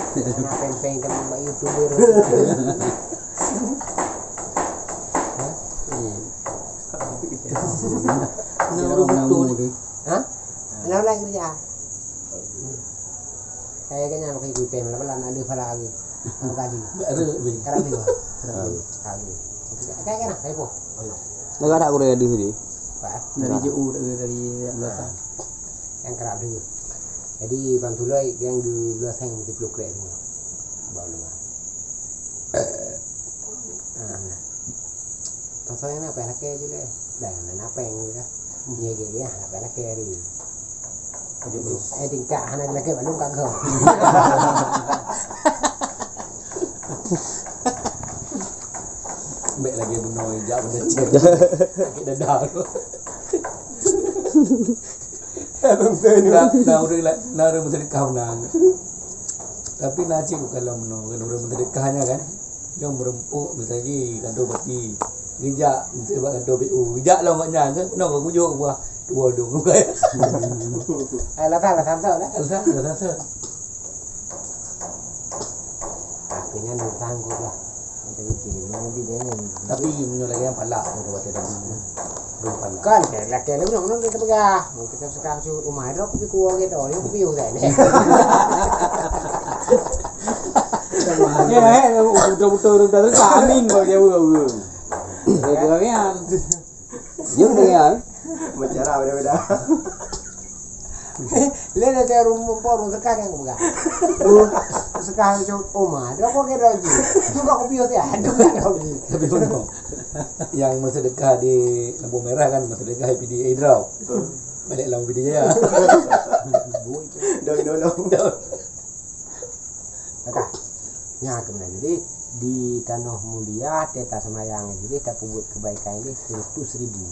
Karena peng-peng teman bak YouTuber. Hah? Iya. Nah, orang betul. Hah? Nah, orang kerja. Kaya kan nyan pakai kutem, lama-lama ada pala lagi. Apa tadi? Ada lebih. Kerap juga. Kerap juga. Kaya kan, kaya apa? Negara tak boleh ada tadi. Apa? Dari jauh, dari, dari belakang. Yang kerap juga. Jadi, Bang Tuloi yang di belah saya mesti peluk krek semua. Bawa nama. Ah, nah. Contoh yang apa lagi je deh. Dah, yang apa yang dia? Dia, dia, dia, apa lagi hari? Eh, tingkah, anak lagi belum kagak. Bèk lagi bunoe jak benda cek. Sakit dada tu. Nah, nah, ureueng la-, nah, ureueng meuseudekah menang. Tapi na cit bukan lom bunoe, kan ureueng meuseudekah nyan kan. Nyang meureumpok misalnya ji kantor bupati. Geujak misalnya bak kantor B U. Geujak lom awak nyan ke, bunoe ka kujok buah dua dong. Alasan, alasan tu lah. Alasan, alasan tu. Akhirnya nang sanggup lah. Macam itu, menjadi dia ni. Tapi meunyoe lagèe nyan palak tu, kata tadi. Belum palak. Kan, lagèe lagu nang, nang kita peugah. Kita sekarang cuba rumah, ada kopi kuah gitu, ni kopi udah ni. Ya, eh, betul-betul, betul-betul, amin, bak jauh, bak jauh. Lagèe nyan. Jeuet deungon. Bicara beda-beda. Lé dah saya rumah pun, rumah sekarang aku pegang. Sekarang macam Oma, dia aku kira je. Juga aku biar dia, juga aku biar. Tapi benar. Yang masa dekat di lampu merah kan, masa dekat P D A drop. Balik lampu P D A. Dah, dah, dah. Maka, nyan keunan. Jadi, di tanoh mulia, teuh taseumbahyang, jadi tapeubuet keubaikan jih seratus ribu.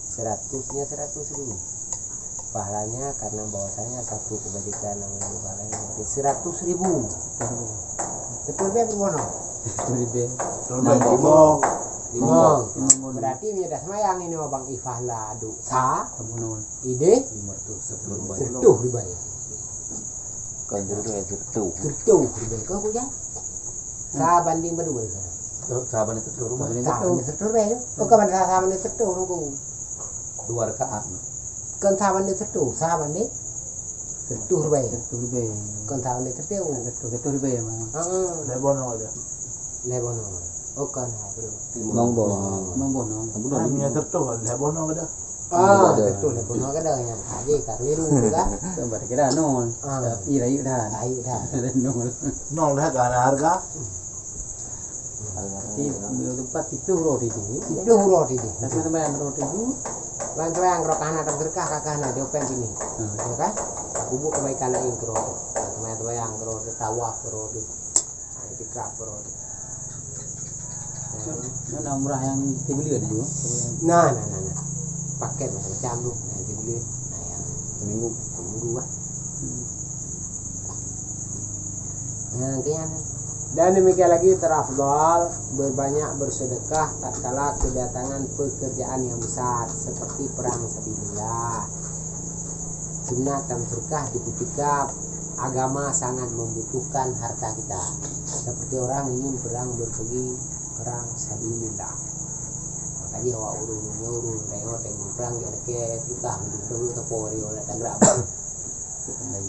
Seratus nyan seratus ribu. Pahalanya karena bahwasanya satu kebajikan yang pahalanya seperti seratus ribu. Betul be, betul mana? Betul be. Betul be, lima. Lima. Lima. Berarti meunyoe dah seumbahyang ini, Abang Ifah lah duek sa. Kamu nol. Ideh? Lima ratus sepuluh ribu. Seratus ribu. Kan jadi tu ya, seratus. Seratus ribu. Kau kujang? Sa banding berdua sana. Sa banding seratus rumah. Sa banding seratus ribu. Oh, kan sa banding seratus rumah. Dua rakaat. Kan sa banding seratus, sa banding seratus ribu. Seratus ribu. Kan sa banding seratus. Seratus, seratus ribu ya, Bang. Ha. Lebono ada. Lebono. Oh, kan, ha, bro. Bang Bono. Bang Bono. Bang Bono. Ah, ni seratus, lebono ada. Ah, betul lah, bunoe kadang nyan. Haji ka keliru tu kan. Tempat kira nol. Ah. Tapi rayeuk dah. Rayeuk dah. Nol. Nol dah, gak ada harga. Tapi belum tempat itu roh di sini. Itu roh di sini. Tapi teman roh di sini. Teman-teman roh kahana terberkah, kakana di open sini. Hmm. Ya kan? Aku buat kebaikan lain ke roh tu. Teman-teman yang ke roh tu, tawaf ke roh tu. Ha, itikaf baru tu. Mana umrah yang Sibili ada juga? Nah, nah, nah, nah. Paket macam-macam tu. Yang Sibili. Nah, yang seminggu. Seminggu lah. Hmm. Nah, nanti yang dan demikian lagi terafdal berbanyak bersedekah tatkala kedatangan pekerjaan yang besar seperti perang sabilillah. Sunat dan sedekah di ketika agama sangat membutuhkan harta kita. Seperti orang ingin perang berpergi perang sabilillah. Makanya awak ureuëng nyoe ureuëng tengok tengok perang dia leke sudah mendung tepori orang tanggerak. Nah,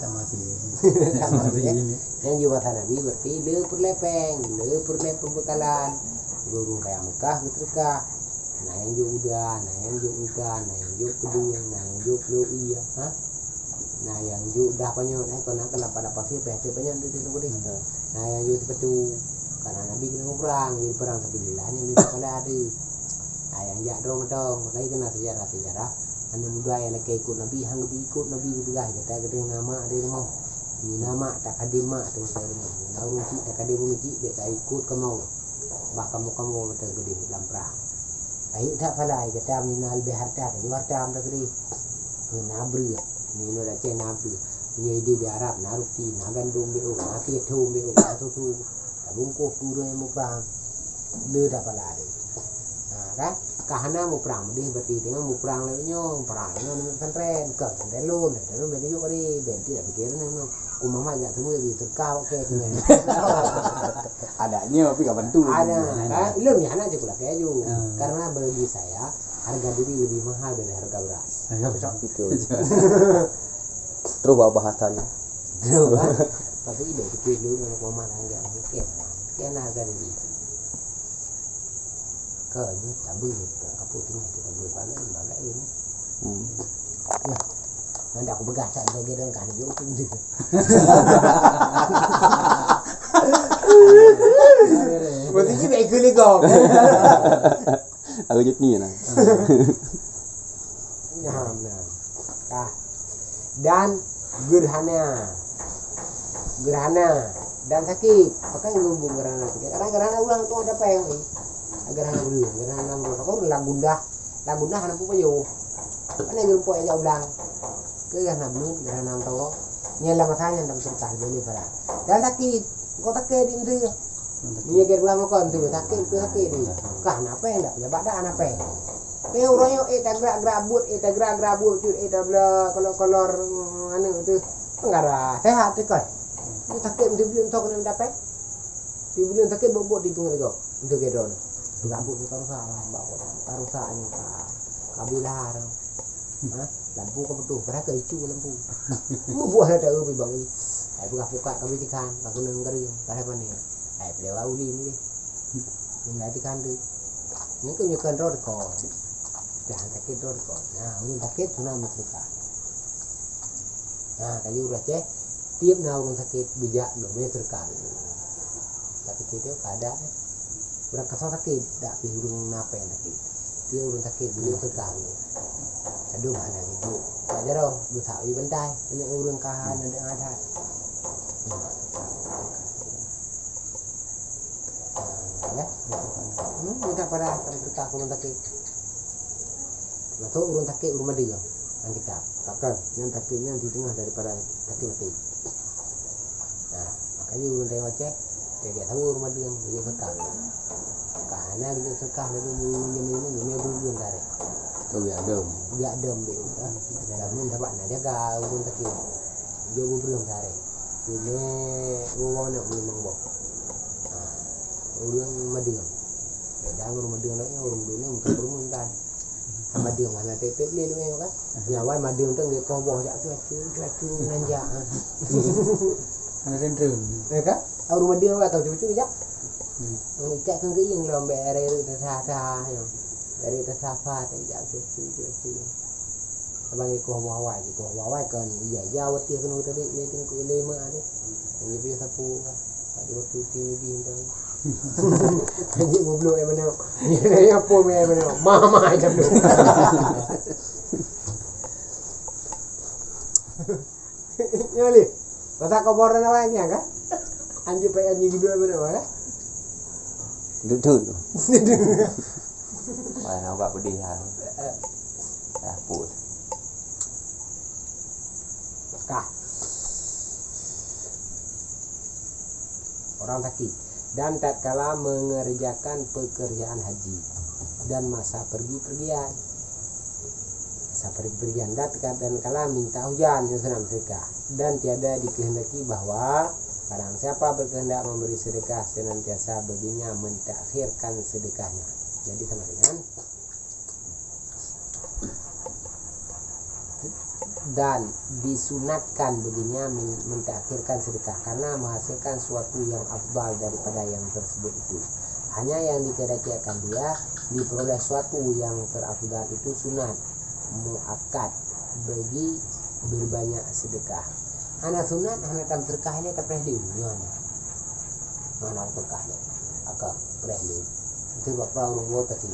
sama sih. Sama sih ini. Yang juga masa Nabi berarti le perlepeng, le perlep pembekalan. Ureuëng kaya Mekah geuteuka. Nah, yang jok uda, nah, yang jok uda, nah, yang jok keudung, nah, yang jok loi, ha? Nah, yang jok dah panyot, eh, kau nak kenapa dapat sih, peh, cok panyot tu, tu, tu, tu. Nah, yang jok sepatu. Karena Nabi kena perang, jadi perang sabilillah, yang jok pada ada. Nah, yang jak dong, dong, makanya kena sejarah-sejarah. Anak muda yang lagi ikut Nabi, hang lebih ikut Nabi juga. Kita kena nama ada rumah. Ni nama tak ada mak tu, saya rumah. Nah, ureuëng cik tak ada rumah cik, dia tak ikut kamu. Bah kamoe-kamoe mantong keudeh lam prah. Akhé that palai gata meunyoe na leubeh hareuta, tanyoe hareuta mantong keudeh. Keu na breueh, meunyoe Aceh na breueh. Meunyoe idéh di Arab na ruti, na gandom B O, na piet thon B O, na susu. Tabungkôh keu ureuëng nyang muprang. Le that palai. Ha, kan? Ka hana muprang, meudeh berarti teungoh muprang lagée nyoe, muprang lagée nyoe nibak pesantren, ka pesantren lôn, pesantren lôn ben yuk kali, ben tidak pikiran nyoe. Ku mamat jak teumé di teuka oke tu. Ada nyoe tapi ka bantu. Ada, kan? Ilôn ni anak je kulakée aju. Hmm. Karena bagi saya, harga diri lebih mahal dari harga beras. Ayo, betul. Betul. Terus bawa bahasanya. Terus, kan? Tapi dia pikir dulu, anak mamat lagi, oke. Oke, nah, harga diri. Ka nyoe tabeue, ka kapot teungoh tu tabeue, bala, bala, eh, ni. Hmm. Wah, nanda aku peugah that lagée dan kah ni, jok tu. Berarti ni baik ke legok. Aku jok ni lah. Nah, nah. Ah. Dan gerhana. Gerhana dan sakét. Pakon geuhubong gerhana sakét? Karena gerhana ulang tu ada apa yang ni? Gerhana ulang, gerhana ulang. Aku ulang gundah. Ulang gundah hana peue payoh. Mana geureumpok jak ulang? Ke gerhana buleuen, gerhana meuteurong. Nyan lam masa nyan lam seutah boleh para. Dan sakét. Kok sakét di menteri? Meunyoe gét ulang makon tu sakét, tu sakét ni. Kah na péng dak? Pejabat dak na péng. Péng uroe nyoe, eh, tagrak-grak buet, eh, tagrak-grak buet cut, eh, tabla kolor-kolor, mm, anu tu. Peunggara sehat tu kan. Ni sakét meuti buleuen tok keuneuk dapet. Di buleuen sakét bot-bot di peungeurigok. Untuk gét droe. Rambut tu ka rusak lah, bak kota. Ka rusak ni, ka, ka bilah tu. Ha? Lampu ka putôh, padahai ka icu lampu. Buah dah tahu pi bang. Ai peugah pukat ka bitikan, ka keunong kering, padahai pané. Ai peulewa uli ni. Tinggai tikan tu. Ni keu nyokan droe ko. Dah sakét droe ko. Nah, ureuëng sakét sunat meuseudeukah. Nah, kaji ureuëng Aceh, tiep na ureuëng sakét beujak geumeuseudeukah. Tapi kita keadaan Ureuëng kasoe sakét, dak pih ureuëng na péng sakét. Dia ureuëng sakét, beliau teukang. Aduh, hana hidup. Tak jaroe, beusabé bantai. Ini ureuëng ka hana ada adat. Ya? Hmm, minta pada kami berkah ke rumah sakit. Masuk ureuëng sakét ureuëng madeueng. Dalam kitab. Takkan, yang sakét nyan di tengah daripada sakét maté. Nah, makanya ureuëng tayue Aceh, tiap-tiap tahun ureuëng madeueng, geuyue seukah. Ka hana geuyue seukah, lalu meunyoe-meunyoe, meunyoe ureuëng tarek. Kau geuyue adom. Geuyue adom deh, ha. Namun sabab na jaga ureuëng sakét. Dia beubeureung tarek. Keuneuk ureuëng aneuk limong boh. Ha. Ureuëng madeueng. Beda ngon ureuëng madeueng laén, ureuëng madeueng nyan bukan ureuëng madeueng. Madeueng hana teutab lé lôn kan. Nyan awai madeueng tu geuyue koh boh jak cuacu, cuacu nan jak. Hana teuntreun. Ya kan? Ureuëng madeueng awai ka cuacu jak. Hmm. Ikat kan geuieng lom bèk aré reuek teusa-sa nyoe. Aré teusa-sa jak cuacu, cuacu. Abang ikoh buah wai, ikoh buah wai kan. Iya, iya, watèe keunoe tadi, lé teungku, lé mak tadi. Jadi dia sapu. Tadi waktu tu ni di entah. Jadi goblok yang mana? Yang apa yang mana? Mama macam tu. Ya, Li. Pasal kau boran awak ni kan? Anjing pai anjing kedua mana awak kan? Duduk tu. Wah, nampak pedih lah. Dah pun. Kah. Orang sakit. Dan tatkala mengerjakan pekerjaan haji dan masa pergi-pergian. Masa pergi-pergian. Dan tatkala minta hujan, yang senang sedekah. Dan tiada dikehendaki bahwa Barang siapa berkehendak memberi sedekah, senantiasa baginya mentakhirkan sedekahnya. Jadi sama dengan dan disunatkan baginya men- mentakhirkan sedekah karena menghasilkan suatu yang afdal daripada yang tersebut itu. Hanya yang dikehendaki akan dia diperoleh suatu yang terafdal itu sunat muakkad bagi berbanyak sedekah. Hana sunat, hana tam sedekah ni tapreh di dunia ni. Hana sedekah ni. Aka preh di. Itu bak pula ureuëng woe tadi.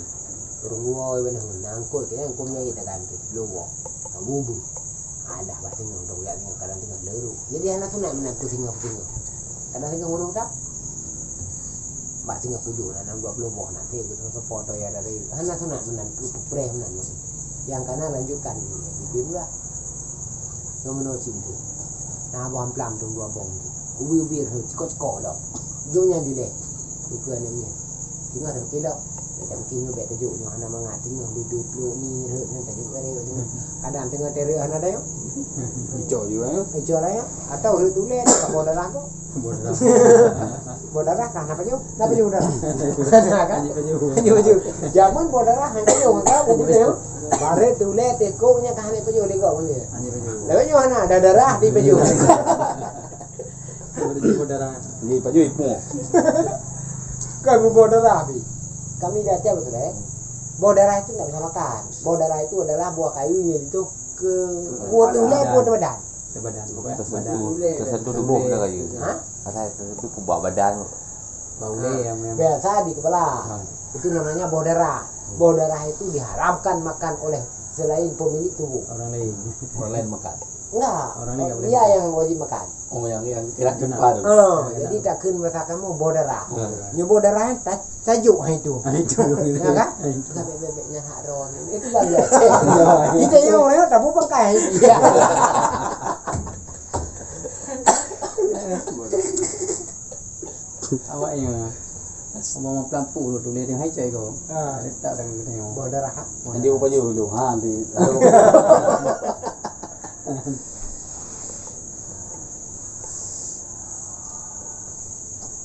Ureuëng woe iban hana angkot ke, angkot nyoe ita kan tu. Dua woe. Abu bu. Ada bah singoh dong ya singoh kadang singoh leuru. Jadi hana sunat meunan tu singoh singoh. Kadang singoh ureuëng tak. Bah singoh tujuh lah enam dua puluh boh nanti gitu sepo atau ya dari hana sunat meunan tu preh meunan. Yang kana lanjutkan ini. Jadi pula. Yang menurut sini. Nah, boh amplam tu dua boh tu. Ubi-ubi rhot, cikok-cikok lom. Jok nyan dilèe. Bukan nyan. Singoh rhot kilok. Macam mungkin nyoe bèk tajok nyoe hana mangat. Singoh bibit pluek ni rhot nyan tajok barèe nyoe. Kadang singoh terek hana dayong. Icok juga ya. Icok lah ya. Atau rhot tulèe ni ka boh darah kok. Boh darah. Boh darah kah napa nyoe? Napa nyoe darah? Hana kan? Hanya pajoh. Hanya pajoh. Jameun boh darah hana pajoh. Maka buku dia. Barèe tulèe tekok nyan kah hana pajoh lé kok. Hanya pajoh. Lalu nyoe hana ada darah di pajoh. Jadi boh darah. Jadi pajoh ipoh. Kan boh darah bi. Kami dah cakap betul eh. Boh darah itu tidak bisa makan. Boh darah itu adalah buah kayunya itu ke kuat ulai kuat badan. Ke badan. Tersentuh, tersentuh tubuh kita kayu. Ha? Asal tersentuh pubak badan. Bau ulai yang, yang biasa di kepala. Ha. Itu namanya boh darah. Boh darah itu diharamkan makan oleh selain pemilik tubuh. Orang lain. Orang lain makan. Enggak. Orang ni tak boleh. Dia yang wajib makan. Oh, yang yang kira cepat tu. Ah, jadi takheun bahasa kamu boh darah. Boh darah. Nyoe boh darah ta- tajuk ha itu. Ha itu. Ya kan? Ha itu. Sampai bebeknya hak ron. Itu baru Aceh. Kita yang orang tak bukan kai. Ya. Awak yang sama pelampu tu tulis dia hai cai ko. Ha. Letak dalam kita yang boh darah. Dia upaya dulu. Ha, nanti.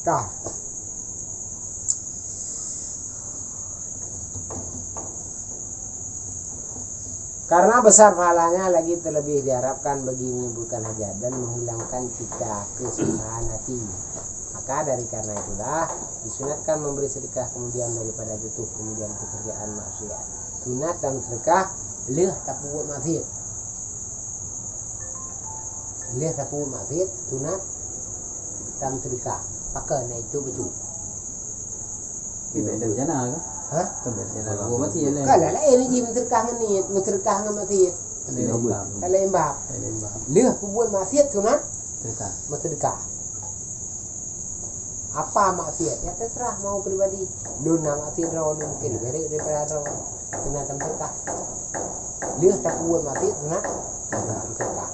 Kah. Karena besar pahalanya lagi terlebih diharapkan bagi menimbulkan hajat dan menghilangkan cita kesusahan hati. Maka dari karena itulah disunatkan memberi sedekah kemudian daripada tutup kemudian pekerjaan maksiat. Sunat dan sedekah leh tapubuet maksiat. Leh sapeue maksiat sunat tam sedekah. Pakon na itu beutôi. Ibek dan jana ke? Ha? Kan beda jana. Kalau mati ya lah. Kan lain ni ji mensedekah ngon niat, mensedekah ngon maksiat. Lain bab. Kan lain bab. Lain bab. Leh peubuet maksiat sunat sedekah. Mensedekah. Apa maksiat? Ya terserah mau pribadi. Lôn na maksiat droe lôn mungkin beri daripada droe. Kena tam sedekah. Leh tapubuet maksiat sunat sedekah.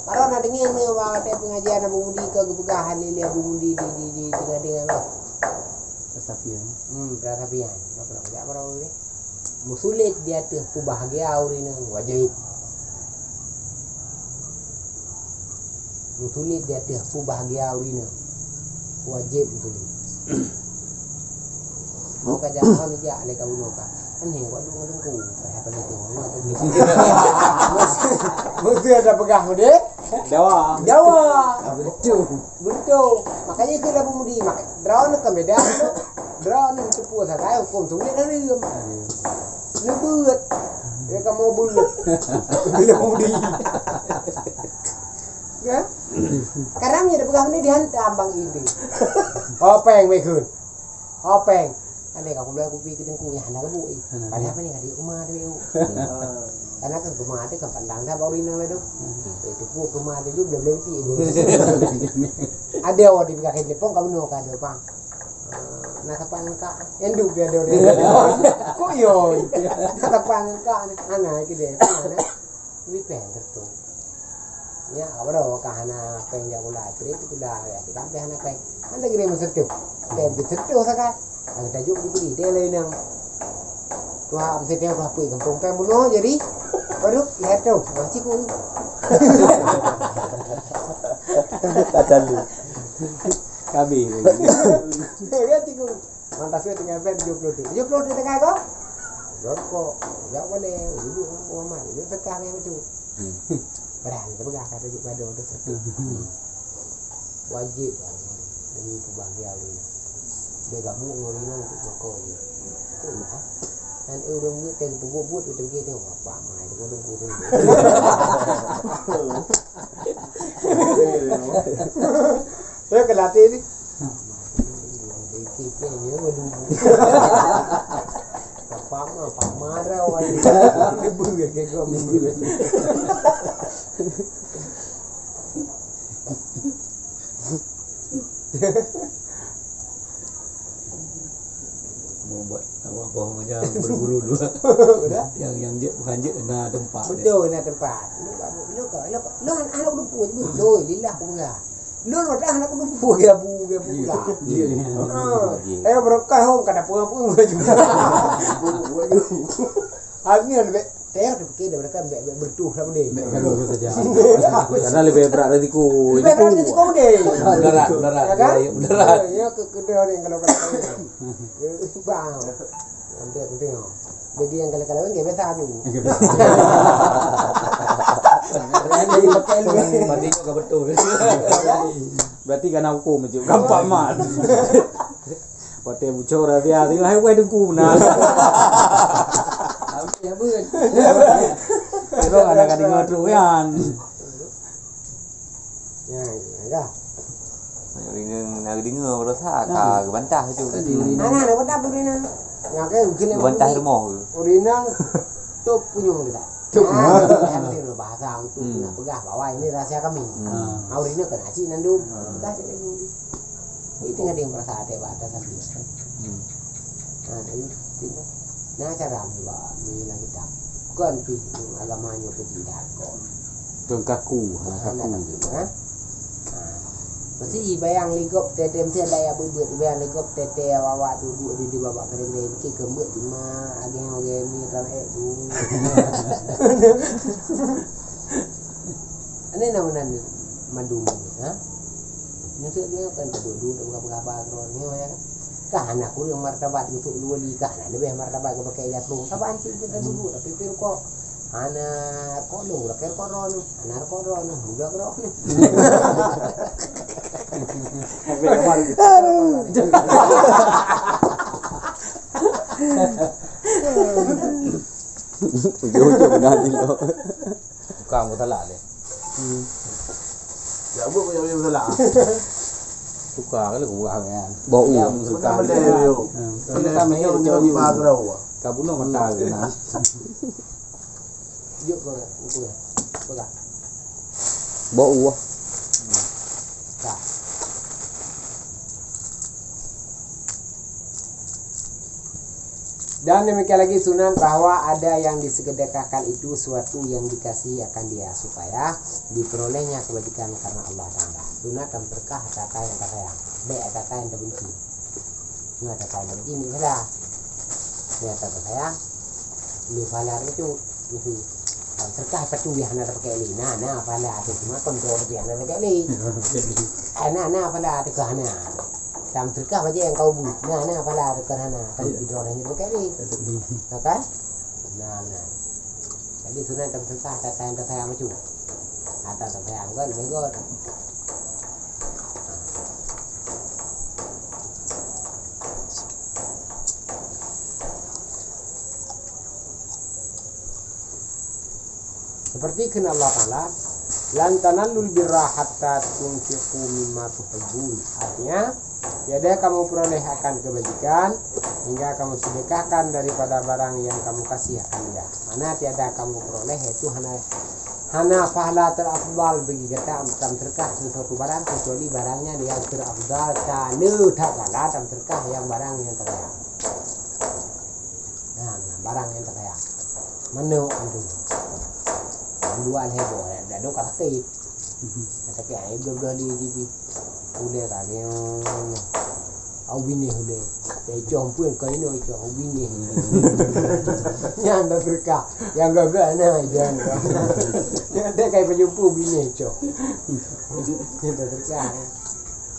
Baru na deungoe ni bak watèe pengajian Abu Mudi ka geupeugah hal lé Abu Mudi di di di tengah-tengah tu. Persapian. Hmm, persapian. Apa nak jak baru ni? Meusulet di ateueh peubahgia ureueng inong wajéb. Meusulet di ateueh peubahgia ureueng inong wajéb meusulet. Maka jangan dijak lé kamoe ka. Aneh, waduh ngeulengku. Padahal kan itu. Mesti ada peugah deh. Dawa. Dawa. Betul. Beutôi. Makanya itu Abu Mudi. Mak, droeneuh kan beda. Droeneuh teupeue sagai huköm sunat haram. Neubeut. Ya kamoe beut. Bila Abu Mudi. Ya? Kadang dia peugah ni dihantam bang ini. Apa yang mekun? Apa yang? Ada kau pula kupi ke tengku ni hana lebu eh. Padahal apa ni kadi rumah tu. Karena kan rumah tu kan pandang dah baru inang lah tu. Eh, tu pun rumah tu juga belum lagi. Ada awak di belakang depan kau bunuh kau ada bang. Ah, nak siapa ngengkak? Yang duk dia ada dia. Kok yo? Nak siapa ngengkak ni? Ana ke dia? Mana? Lebih peng tertu. Ya, apa dah kah hana peng jak pula. Trik tu pula ya. Kita sampai hana peng. Ada gini masa tu. Peng tu tertu sakai. Ada tajuk tu beri dia lain yang Tuhan mesti dia tuah pui kampung peng bunuh jadi baru lihat tu. Wah, cikgu. Tak candi. Kabeh. Ya, tiga. Mantasnya dengan pen tujuh puluh tu. Tujuh puluh tu tengah kau? Rokok. Jak boleh. Duduk Muhammad. Duduk sekah dengan itu. Hmm. Padahal kita pegang kata juga ada tu. Hmm. Wajib lah. Demi kebahagiaan dia. Dia gabung dengan Rina untuk rokok je. Tu lah. Dan urang buat kan buat-buat tu tengok dia. Wah, Pak Mai tu, tu, tu, tu. Ya, ke latih ni. Kikik ya, waduh. Pak Ma, Pak Ma dah, waduh. Ibu ke, ke, ke, ibu. Mau buat apa, apa macam berguru dulu. Udah? Yang, yang jek, bukan jek, na tempat dia. Betul, na tempat. Lu, lu, lu, lu, lu anak, anak lupa je, betul, lillah aku peugah. Lu, lu dah anak lupa, dia bu, dia bu lah. Ya, ya. Ha. Eh, berkah, hong, kada apa-apa juga. Amin, be-, saya tu fikir dia berkah, be-, be-, bertuh sama dia. Bukan dulu saja. Karena lebih berat risiko. Lebih berat risiko dia. Mudarat, mudarat. Ya kan? Ya, ya, mudarat. Ya, ya, ke, ke dia ni kalau, kalau, kalau. Eh, bang. Nanti aku tengok. Bagi yang kalau-kalau kan dia biasa tu. Jadi pakai lu. Berarti juga betul. Berarti kena hukum je. Gampang mat. Watèe bucok rahsia tengah hai wai teungku beuna. Habis, habis. Kira anak ka deungoe trok nyan. Ya, ya, dah. Nak deungoe, nak deungoe baroesa ka geubantah tu. Tadi urina. Hana, hana bantah urina. Nyan ke, mungkin geubantah rumoh tu. Urina tu punyueng kita. Cuk. Ah, yang penting bahasa untuk nak peugah bahwa ini rahsia kami. Hmm. Ah, urina kena cik nandum. Hmm. Peugah cik lagi. Itu ngadeng perasaan até bak atas sapi. Hmm. Ha, itu, itu. Nah, cara mula, mula kita. Bukan pi agama nyoe kejidak kok. Bukan kaku, ha, kaku. Ha. Mesti ibayang ligop tete, mesti ada ya beubeut, ibayang ligop tete awak-awak duduk di, di babak kerendeng, mesti keumeut tima, ageng-ageng mi, kan, eh, tu. Ini nama nan mandum, ha? Maksud dia kan duduk, duduk, buka-buka apa, ni, ya kan? Kah anak kurang martabat untuk dua li, kah anak lebih martabat ke pakai jatung. Saban cit kita dulu, tapi pil kok. Hana rokok dong, rokok rokok droeneuh. Hana rokok droeneuh, budak droeneuh. Aduh. Ujung-ujung beuna dilok. Tukang pun salah lé. Hmm. Ya, buat kau yang salah. Tukang kali kurang kan. Bau. Ya, bukan benda dia. Hmm. Benda dia, dia, dia, dia. Ka bunuh mata ke nah. Juk kau, buku ya. Pegang. Bau. Dah. Dan demikian lagi sunat bahwa ada yang disedekahkan itu suatu yang dikasihi akan dia, supaya diperolehnya kebajikan karena Allah Ta'ala. Sunat dan berkah kata yang tersayang, baik kata yang terbenci. Nyoe ata kau lom jih, ni phala. Nyoe ata kau sayang. Ni phala tu, tu. Tam teuka patu yang hana pakai lé. Na, na phala tu cuma kon tu yang hana pakai lé. Ah, na, na phala tu ka hana. Tam teuka baja yang kau bu. Na, na phala tu ka hana. Kan di dalam hanya pakai lé. Maka? Na, na. Jadi sunat tam teuka, kata yang tersayang macam. Ata tersayang kan, bagus. Seperti kheun Allah Ta'ala, "Lan tanalul birra hatta tunfiqu mimma tuhibbun." Artinya, tiada kamu peroleh akan kebajikan hingga kamu sedekahkan daripada barang yang kamu kasih akan dia. Mana tiada kamu peroleh, yaitu hana, hana pahala terafdal bagi gata tam teuka sesuatu barang, kecuali barangnya yang terafdal, taleue that pahala tam teuka yang barang yang tersayang. Nah, nah, barang yang tersayang. Manok antu. Dua lhèe boh, dah dua ka sakét. Sakét, ai, dua-dua di, di, di. Ulèe ka, nyoe. Au binéh ulèe. Cok pun kau ini, cok au binéh. Nyan dah berkah. Yang gagal, nah, jangan. Dia kayak penyumpu binéh, cok. Nyan dah berkah.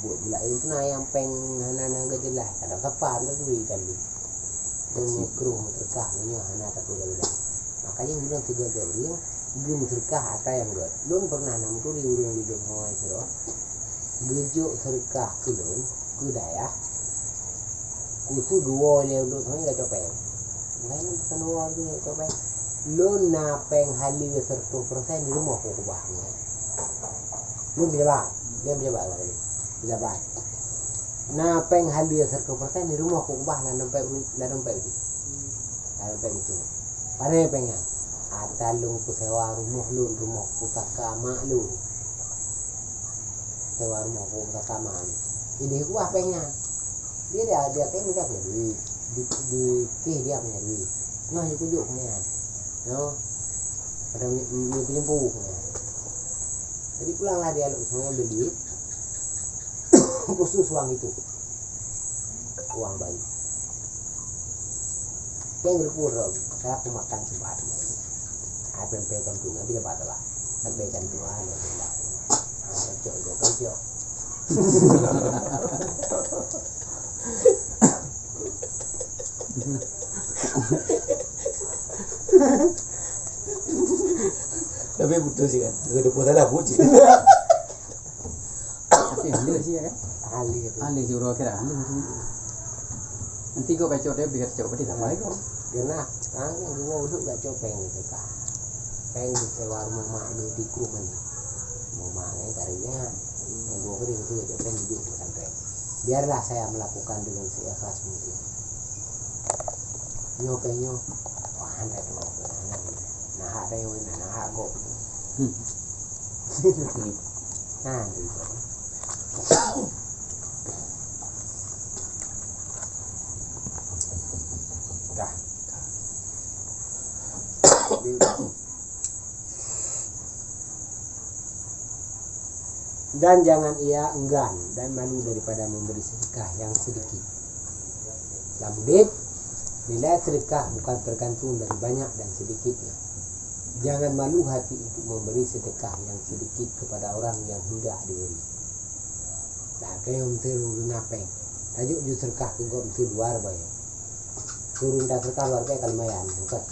buet gula itu na nyang péng hana, hana geujeulaih. Kadang sapa teuh bri tadi. Lôn meukruh meuseudeukah meunyoe hana takue lé. Makanya ureuëng sigoe-goe ureuëng geumeuseudeukah atra nyang gét. Lôn pernah na meuturi ureuëng di Donghoe sidroe geujok seudeukah keu lôn keu dayah, khusus geuwoe lé udok samai gacok péng. Bukan lôn peusan woe lé gacok péng. Lôn na péng haleue seratus persen di rumoh ku keubah nyan. Lôn pejabat, lôn pejabat lah lôn. Pejabat. Na péng haleue seratus persen di rumoh ku keubah lam dompet u-, lam dompet u-, lam dompet ucung. Pane péng nyan? Ata lôn peusewa rumoh lôn, rumoh pusaka mak lôn. Sewa rumoh pusaka mak lôn. Ideh keubah péng nyan. Dia, dia, dia péng dia punya duit. Di, di keh dia punya duit. Noh jikujok punya. No. Pada mi-, mi-, penyempu punya. Jadi pulanglah dia lok semuanya beli khusus uang itu. Uang bayi. Yang berpura, saya aku makan sebat. Apa yang pegang tu, nanti dia batal lah. Kan pegang tu, ah, dia bilang. Ah, kacau, kacau, kacau. Tapi betul sih kan. Kalau dia pun salah, buat je. Tapi halus sih ya kan? Halus tu. Halus je orang kira, halus tu. Nanti kau kacau dia, beri kacau, berarti sama je kau. Genah, kan, gua uduk gacok péng tu kan. Péng disewa rumah mak dia di Krumen. Rumah mak ni karinya. Yang gua beri itu gacok péng hidup pesantren. Biarlah saya melakukan dengan seikhlas mungkin. Nyoe péng nyoe. Wah, hantai tu. Nah, hak péng nyoe, nah, hak gop. Hmm. Nah, gitu. Dah. Dan jangan ia enggan dan malu daripada memberi sedekah yang sedikit. Lam udép, nilai sedekah bukan tergantung dari banyak dan sedikitnya. Jangan malu hati untuk memberi sedekah yang sedikit kepada orang yang hendak diberi. Dah kayong meuteurun na péng. Tajok ju sedekah keu gob meuteurun dua ribèe. Turun ta sedekah dua ribèe ka lumayan, bukan?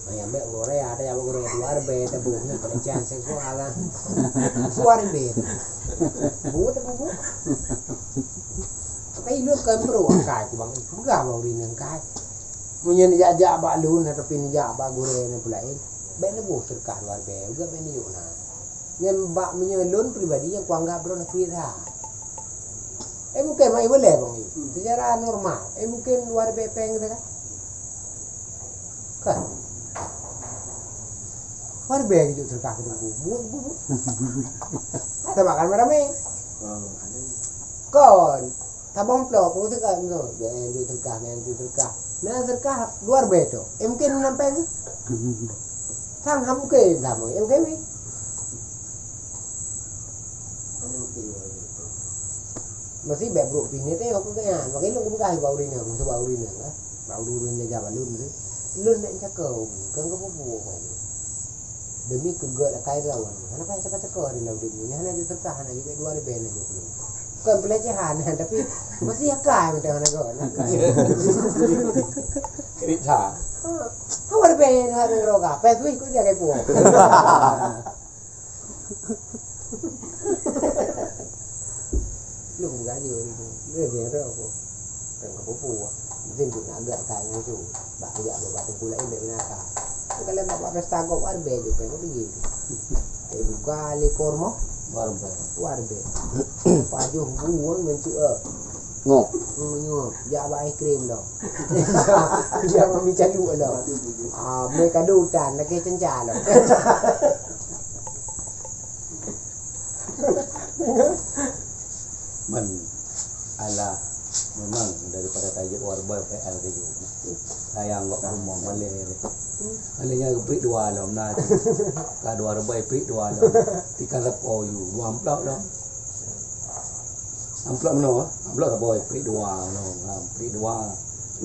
Lumayan bèk uroe raya, ada nyang uroe dua ribèe taboh ni pelecehan seksual lah. Dua ribèe. Buet apa buet? Tapi lu kan perlu akai ku bang. Peugah bang ureueng nyan kai. Meunyoe neujak-jak bak lôn, tapi neujak bak gurèe nyan peulaén. Bèk neuboh sedekah dua ribèe, juga bèk neujok na. Nyan bak meunyoe lôn pribadi nyang kuanggab droe na keubiet that. Eh, mungken mak ibu lé bang ni. Secara normal, eh, mungken dua ribèe péng kita kan? Kan? Dua ribèe keu sedekah keu teungku. Bu, bu, bu. Kita makan ramai-ramai. Kon. Tabong plok, kau teuka tu. Jangan tu teuka, jangan tu teuka. Nah, teuka dua ribèe tu. Eh, mungkin enam péng. Sang ham mungkin sama. Eh, mungkin ni. Masih bèk brok pih ni tengok aku kan. Pakai lu buka bau rina, musuh bau rina lah. Bau rina jaga balun tu. Lôn nak cakap, kan kau pupuk. Demi keugeut akai droe. Hana payah cakap-cakap di laut dunia. Hana ju teuka, hana ju dua ribèe, hana ju puluh. Bukan pelecehan, tapi masih akai macam mana kau. Cerita. Ha, dua ribèe, hana roga. Pes wih kau jaga pun. Lu bukan je ni. Dia dia ada apa? Kan ke pupu. Mungkin tu nak agak kai ngan tu. Bak kejak bak teungku lain bèk binatang. Kalau bak pesta kau warbe je kan kau pergi. Eh buka le pormo. Warbe. Warbe. Pajuh buang mencuk eh. Ngok. Hmm, ngok. Jak bak es krim dah. Dia mami caluk dah. Ah, mereka kado hutan lagi cenca dah. Man ala memang daripada tajak warba pe al riyu. Sayang kok rumah maleh. Maleh nya geuprik dua lom na. Ka dua warba prik dua lom. Tika lepo yu dua amplop lom. Amplop meno, amplop lepo prik dua lom. Ha, prik dua.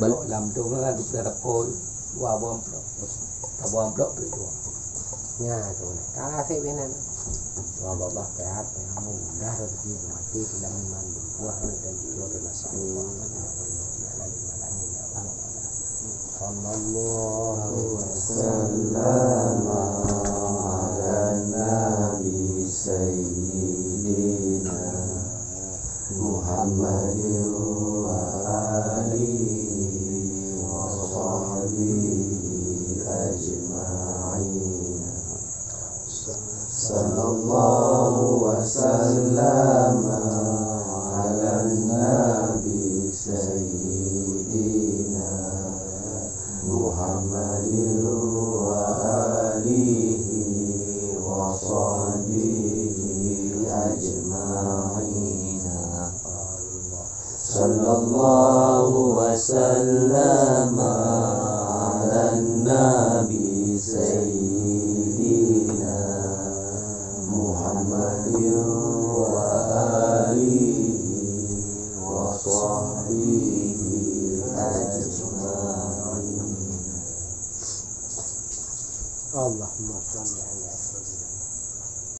Bal- Lam tu kan tika lepo dua buah amplop. Ka buah amplop prik dua. Nya tu. Ka asék binan. Wah, babah sehat, yang mudah rezeki mati dalam iman berbuah dan jujur dan sallallahu alaihi wasallam. Ala nabi sayyidina Muhammadin wa alihi wa sahbihi ajma'in. Sallallahu wa sallama ala nabi sayyidina Muhammadin wa alihi wa sahbihi ajma'in. Sallallahu wa sallama ala nabi sayyidina Muhammadin